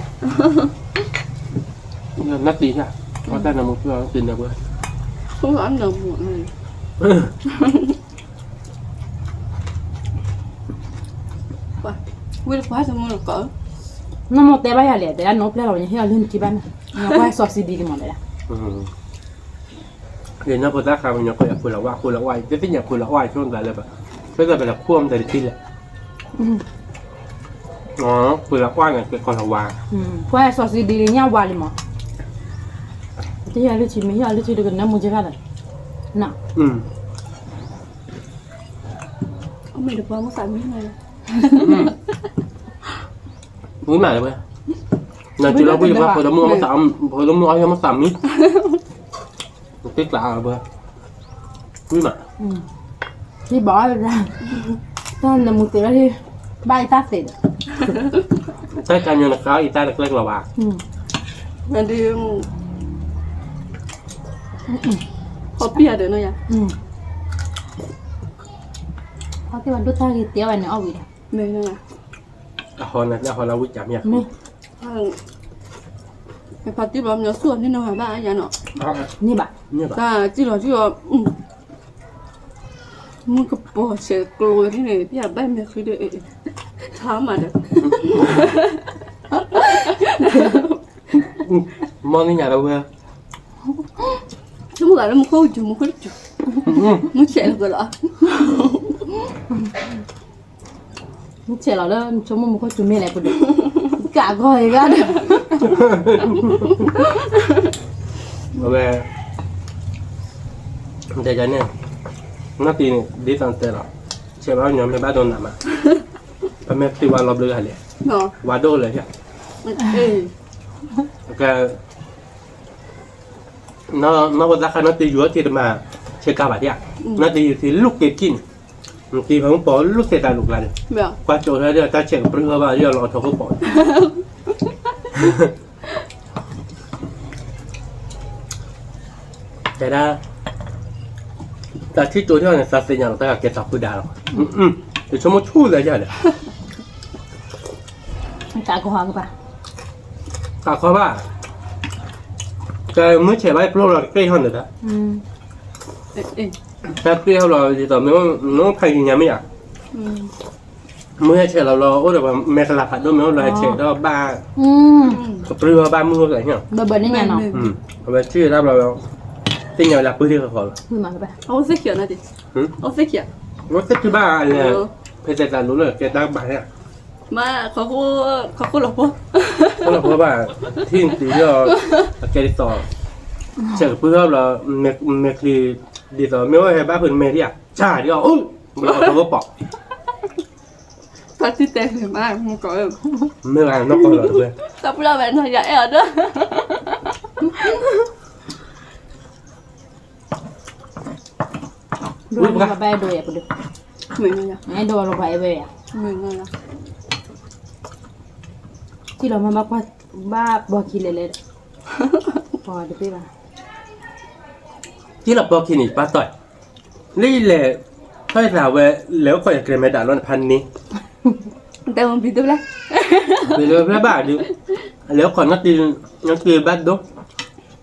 နတံၤ, တၢ်နၢမူဖုအီၤတံၤနၢပှဲၤ, ဝံၣ်တပှၢ်တမုၢ်လၢၤကီး, နမိၢ်တဲဘၣ်ယၤလဲၣ်, တဲဒၣ်နိပျဲၢ်လီၤ ပှၤဟ့ၣ်အီၤလၢနထံဘၣ်န့ၣ်, နကွၢ်စီၤစံဒံတမၤလဲၣ်, ယနီၢ်ဖိသၣ်ဃးပညီခိၣ်ယၤ ခိၣ်လီၤဝါ ခိၣ်လီၤဝါ တသ့ၣ်ညါခိၣ်လီၤဝါဆိတၢ်လၢၤဘၣ်, ဖဲသးပလဲၤခိၣ်မတၤတထံၣ်လဲၣ်, ခိၣ်လီၤဝါန့ၣ် ကဲခိၣ်လီၤဝါ, ကွၢ်စီၤစံဒံလၢညၣ်ဝါလံမး, တဟ့ၣ်အီၤလၢထံ မ့ၢ်ဟ့ၣ်အီၤလၢထံဒီးကနၢမူကဲဖၣ်လီၤ, အမ့ၢ်တပှၢ်မ့ၢ်သးမံ, ဝံၣ်မးလၢၤဝဲ, နစုလီၤဝံၣ်တပှၢ် ဖိဒိၣ်မုၣ်အီၣ်မ့ၢ်သးမံ, သ့ကျးလၢၤဝဲ, ဝံၣ်မး, ထံဘၣ်အီၤ, တၢ်နၢမူသ့လီၤ, ဘၣ်အံၤတၢ်သ့ဒီး, တၢ်ကညီနဃါအံၤတၢ်တကျဲကျီၤဘၣ်, ဒ်, ဟီပံၢ်အဒၢးနီၤယၤ, ဟီပံၢ်ဝဲဒိၣ်တၢ်ဂ့ၤတဲဝဲန့ၣ်အီၣ်ဝံၤဒီး, အဟီနၤ အဟီလၢဝံၣ်ကၢ်မ့ၢ်ဧါ, ဖါတံၢ်ဘၣ်မညီသူၣ်အီၤန့ၣ်နီၤဟးဘၣ်အယၤနီၤ, န့ၢ်ဘၣ်, တၢ်စံၣ်လီၤစံၣ်လီၤ, မုၢ်ကပီၤဆဲးကျိၤဝဲဒ်န့ၣ် ပျၢ်ဘၣ်မဲာ်ဃံဒီး, ထါမးဒီး, မီၢ်န့ၣ်ညါလၢဝဲ, ဆိကမိၣ်ဂၤလၢမူခိၣ်ကစူၤ မူခိၣ်တစူၤ, မုၢ်ဆဲးလီၤကလီၤ, နဆဲးလီၤလၢနဆိကမိၣ်မူခိၣ်စူၤမ့ၢ်လဲၣ်ပူၤဒီး, ကးကီၢ်အံၤဂၤဒီး, အဝဲ တဲန့ၣ်, နီၢ်တံၤန့ၣ် ဒ်သိးတဲလီၤ, ဆဲးဘၣ်ညီမ့ၢ်ဘၣ်ဒိနးမး, ပမ့ၢ်သံဝါလီၤဘျုးဂၤလဲၣ်, ဝါဒိၣ်လဲၣ်, ကဲ နီၢ်ဝဲသၣ်ဃါနီၢ်တံၤယူၤအီၣ်က့ၤတမၤ ဆဲးကါဘၣ်ဒၣ်, နီၢ်တံၤယူၤသံလူၢ်က့ၤကံၣ်န့ၣ်, နတံၤဖးမုၢ်ပိာ်လူၢ်သဲးတၢ်လူၤကျါန့ၣ်, ကွၢ်ကၠိထီၣ်ဒ်တၢ်ဆဲးကပြုၢ်ထီၣ်ဘၣ်ဒ်လီၤအထီခိၣ်ပိာ် တဲဒၣ်, တၢ်ထံၣ်ကၠိထီၣ်န့ၣ် သးသ့ၣ်ညါလီၤတၢ်ကကဲထီၣ်ဖုဒါလီၤ, ယဆိကမိၣ်ဆူၣ်လၢယၤဒီး, ကးကီၢ်ဘၣ်, ကးမုၢ်ဆဲးဘၣ်ပျိလီၤတက့ၢ်ဟီၣ်န့ၣ်ဒီး, တၢ်တ့ၢ်ဟီၣ်လီၤဒ်သိး မ့ၢ်ဖးယံၤညါမ့ၢ်ယၤ မုၢ်ဟဲဆဲးလီၤလီၤ အိၣ်ဒီးပှၤမဲာ်ကလၤဖးဒိၣ်မ့ၢ်အိၣ်လီၤဟဲဆဲးဒီးဘၣ်, ကပြုၢ်ဘၣ်မုၢ်အိၣ်ကဟ့ၣ်, အဝဲထံၣ်တၢ်ဘျီ, သ့ၣ်ညါဝဲလၢပုၢ်ထံၣ်ဃီဃီလီၤ, အိၣ်သ့ၣ်ခံဘၣ်လဲၣ်, ဖဲသဲးတၢ်လိၤလၢကဲတၢ်ကဘၣ်ဟဲ, မ့ၢ်ဃီဃိလီၤဖိ, ဃိလီၤဖိဘၣ်, ထံၣ်နတံၤဒီး, အကဲဒ်သိး, ဆဲးကပြုၢ်ထီၣ်ဘျီ, မဲာ်ချံ, ဒ်သိးမ့ၢ်အိၣ်ဟဲဘၣ်ဖုးမဲာ်ဒ်ဧါ, ဆၣ်ဒ်အီၤအိၣ်, ဘျီအီၤသဝီပိာ် တၢ်ထံၣ်တဲမ့ၢ်မး မ့ၢ်ကီး, မ့ၢ်ဂ့ၤနီၢ်ကီၢ်လီၤတဝဲ, တၢ်ပျၢ်ဝဲနီၢ်ယၤအဲၣ်အီၤဒီး, ဒိၣ်ဘၣ်အဲၣ်ဒိးယၤပဒိၣ်, အဲၣ်ဒိးလီၤပှၤအဲၣ်ဝဲယၤ, ထံၣ်လီၤမ့ၢ်ဘၣ်ကွၢ်, ဘၣ်ပိာ်ခံလဲၤလဲၤ, ပှၤတသ့ဘၣ်, ထံၣ်လီၤပိာ်ခံန့ၣ် ပၢ်တီၢ် လၢယလဲၤ, ထီၣ်ယသးဝဲ, လဲၤအိၣ်ခိးယကဲမဲာ်ဒၣ်လီၤန့ၣ်ဖးန့ၣ်, တဲမ့ၢ်ဘံၣ်ဒိဖျဲၣ်, ဘံၣ်ဒိဖျဲၣ်ဘၣ်ဒုး, လဲၤအိၣ်ခိးနီၢ်တံၤ, နီၢ်တံၤဘၣ်ဒိ, အသးဝဲဒၣ်, နီၢ်တံၤ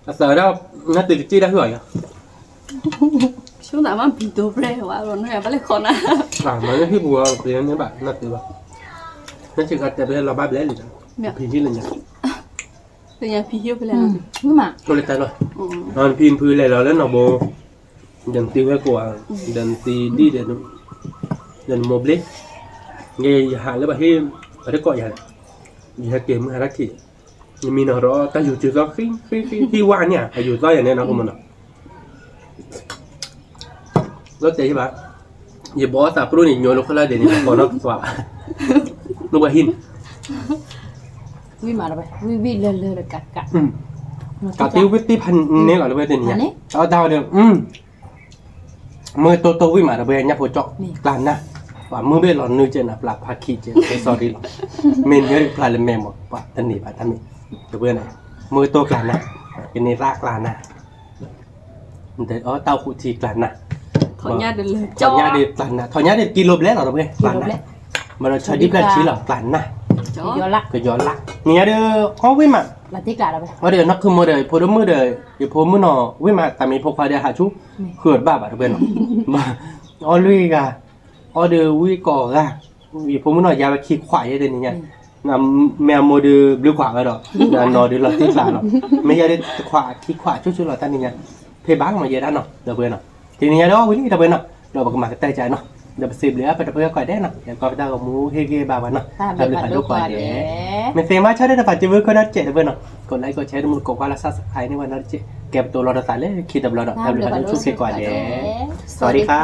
ကစံၣ်တၢ်ဟုၣ်အီၤယၤ, ဆိသးမ့ၢ်ဘံၣ်ဒိဖျဲၣ်ဝဲ, ဘၣ်လဲၤခိးနၤ, မ့ၢ်ဟံၣ်ပူၤအီၤ ပှ့ၤန့ၢ်ဘၣ်နီၢ်တံၤဘၣ်, နီၢ်တံၤကတဲပဟဲလီၤဘၣ်ဘျဲၣ်လံ, ဖံဟံၣ်လၢညါ လၢညါဖံဟံၣ်ဖဲလဲၣ်, အိၣ်လၢတၢ်လီၢ်, ဖံဖုလဲၤလီၤလၢနီၢ်ဘိ, ဒီးနတံၤဝဲကိးဧါ, ဒီးနတံၤဒံၣ်ဒီး, ဒီးနမိၢ်ဘျ့, ယဟးလၢပှၤဟံၣ်, ပှၤတကိးယၤ, ယဟဲက့ၤမုၢ်ဟါတၢ်ခံး, ယမံနီၤဒီးတၢ်ယူၤစုသီဃံ, ဃံ, ဃံ, ဟံၣ်ဝါန့ၣ်ဧါ, အယူၤသီယၤန့ၣ်နီၢ်ကမနီၤ လီၤတဲာ်ဟံၣ်ဘၣ်, ယဘီသးပရူၣ်န့ၣ် ညိလၢခိၣ်လၢဒဲးန့ၣ် ပှၤကိးနီၢ်ကသွါဘၣ်, လၢပှၤဟံၣ်န့ၣ်, ဝံၣ်မးတဝဲ, ဝံၣ်ဝံၣ်လၢလၢလၢကးကး, ကးတ့ဝံၣ်တ့ဖးန့ၢ်လီၤတဝဲတနံၤညါ, အတၢ်ဝဲဒီး, မ့ၢ်တိၢ်တိၢ်ဝံၣ်မးတဝဲညၣ်ဖိကၠီၣ်, ကျါနၢ်, ပှၤမုၢ်ဘ့ၣ်လီၤနုာ်ကဲနၤ ပျၢ်ဖးခံကဲ sorry လီၤ, မ့ၢ်နၢ်တပျၢ်လၢမဲာ်မး ပှၤတန့ၢ်ဘၣ်တၢ်မ့ၢ်, တဝဲန့ၣ်, မ့ၢ်တိၢ်ကျါနၢ်, ကန့ၢ်သၣ်ကျါနၢ် တၢ်အိၣ်ဃူထံကျါနၢ်, ထီၣ်ညၣ်ဒ်ကျါနၢ်, ထီၣ်ညၣ်ဒ်ကံလိဘျဲၣ်လီၤတဝဲ, ကျါနၢ်, မ့ၢ်ဒီးဆီဒံၣ်ဖျၢၣ်ထံလီၤ ကျါနၢ်, ကယီၤလၢ်, မ့ၢ်ညါဒီး, အီၣ်ဝံၣ်မး, အီၣ်ဒီးနီၢ်ခုမိၢ်ဒီး ယဖိဒိၣ်မုၣ်ဒီး ယဖိမုၣ်နီၤ ဝံၣ်မး တၢ်မ့ၢ်ဖိခွါဒီးဟးဆူ, ဃုာ်တဘၣ်ဘၣ်တဝဲနီၤ, အီၣ်လွံၢ်ဂၤ, အီၣ်ဒီးဝံၣ်ကိးဂၤ, ယဖိမုၣ်နီၤ ယၤဝဲခံခွးယဲတနံၤညါ, မ့ၢ်အမိၢ်ဒီးဘျုးခွးဝဲဒီး, နီၤဒီးလီၤတံၢ်ကျါလီၤ, မ့ၢ်ယၤဒီးတခွးခံခွးဆိဆိလီၤတၢ်နံၤညါ, ဖဲဘၣ်ကမၤယဲဒၣ်နီၤ ဒီပုၢ်ဝဲၢ်နီၤ, တနံၤညါဒီးဝံၤလံဒီပုၢ်ဝဲၢ်နီၤ, ဒီးပကမၤကတၢၢ်ကၠးနီၤ, ဒီးပစံးဘျုးအါပတပှဲၤကိးဂၤဒဲးနီၤ, ဒီးကီၢ်ပတၢ်ဂီၤမူဟ့ၣ်ဂံၢ်ဘါပှၤနီၤ, တၢ်ဘျုးဖးဒိၣ်ကိးဂၤဒဲး, မ့ၢ်သ့မါဆၢဒၣ်တဖၣ်စ့ဝဲခိၣ်နီတစဲးဒီပုၢ်ဝဲၢ်နီၤ, ကိးlikeကိးshare တမူတကိးကွၢ်လၢ subscribe န့ၢ်ဝဲနီတစဲး, ကဲပတိၤလီၤတသးလၢခံတဘျီဒီး တၢ်ဘျုးဖးဒိၣ်ဆိၣ်ဂ့ၤကိးဂၤဒဲး, စဝၤဒံခါ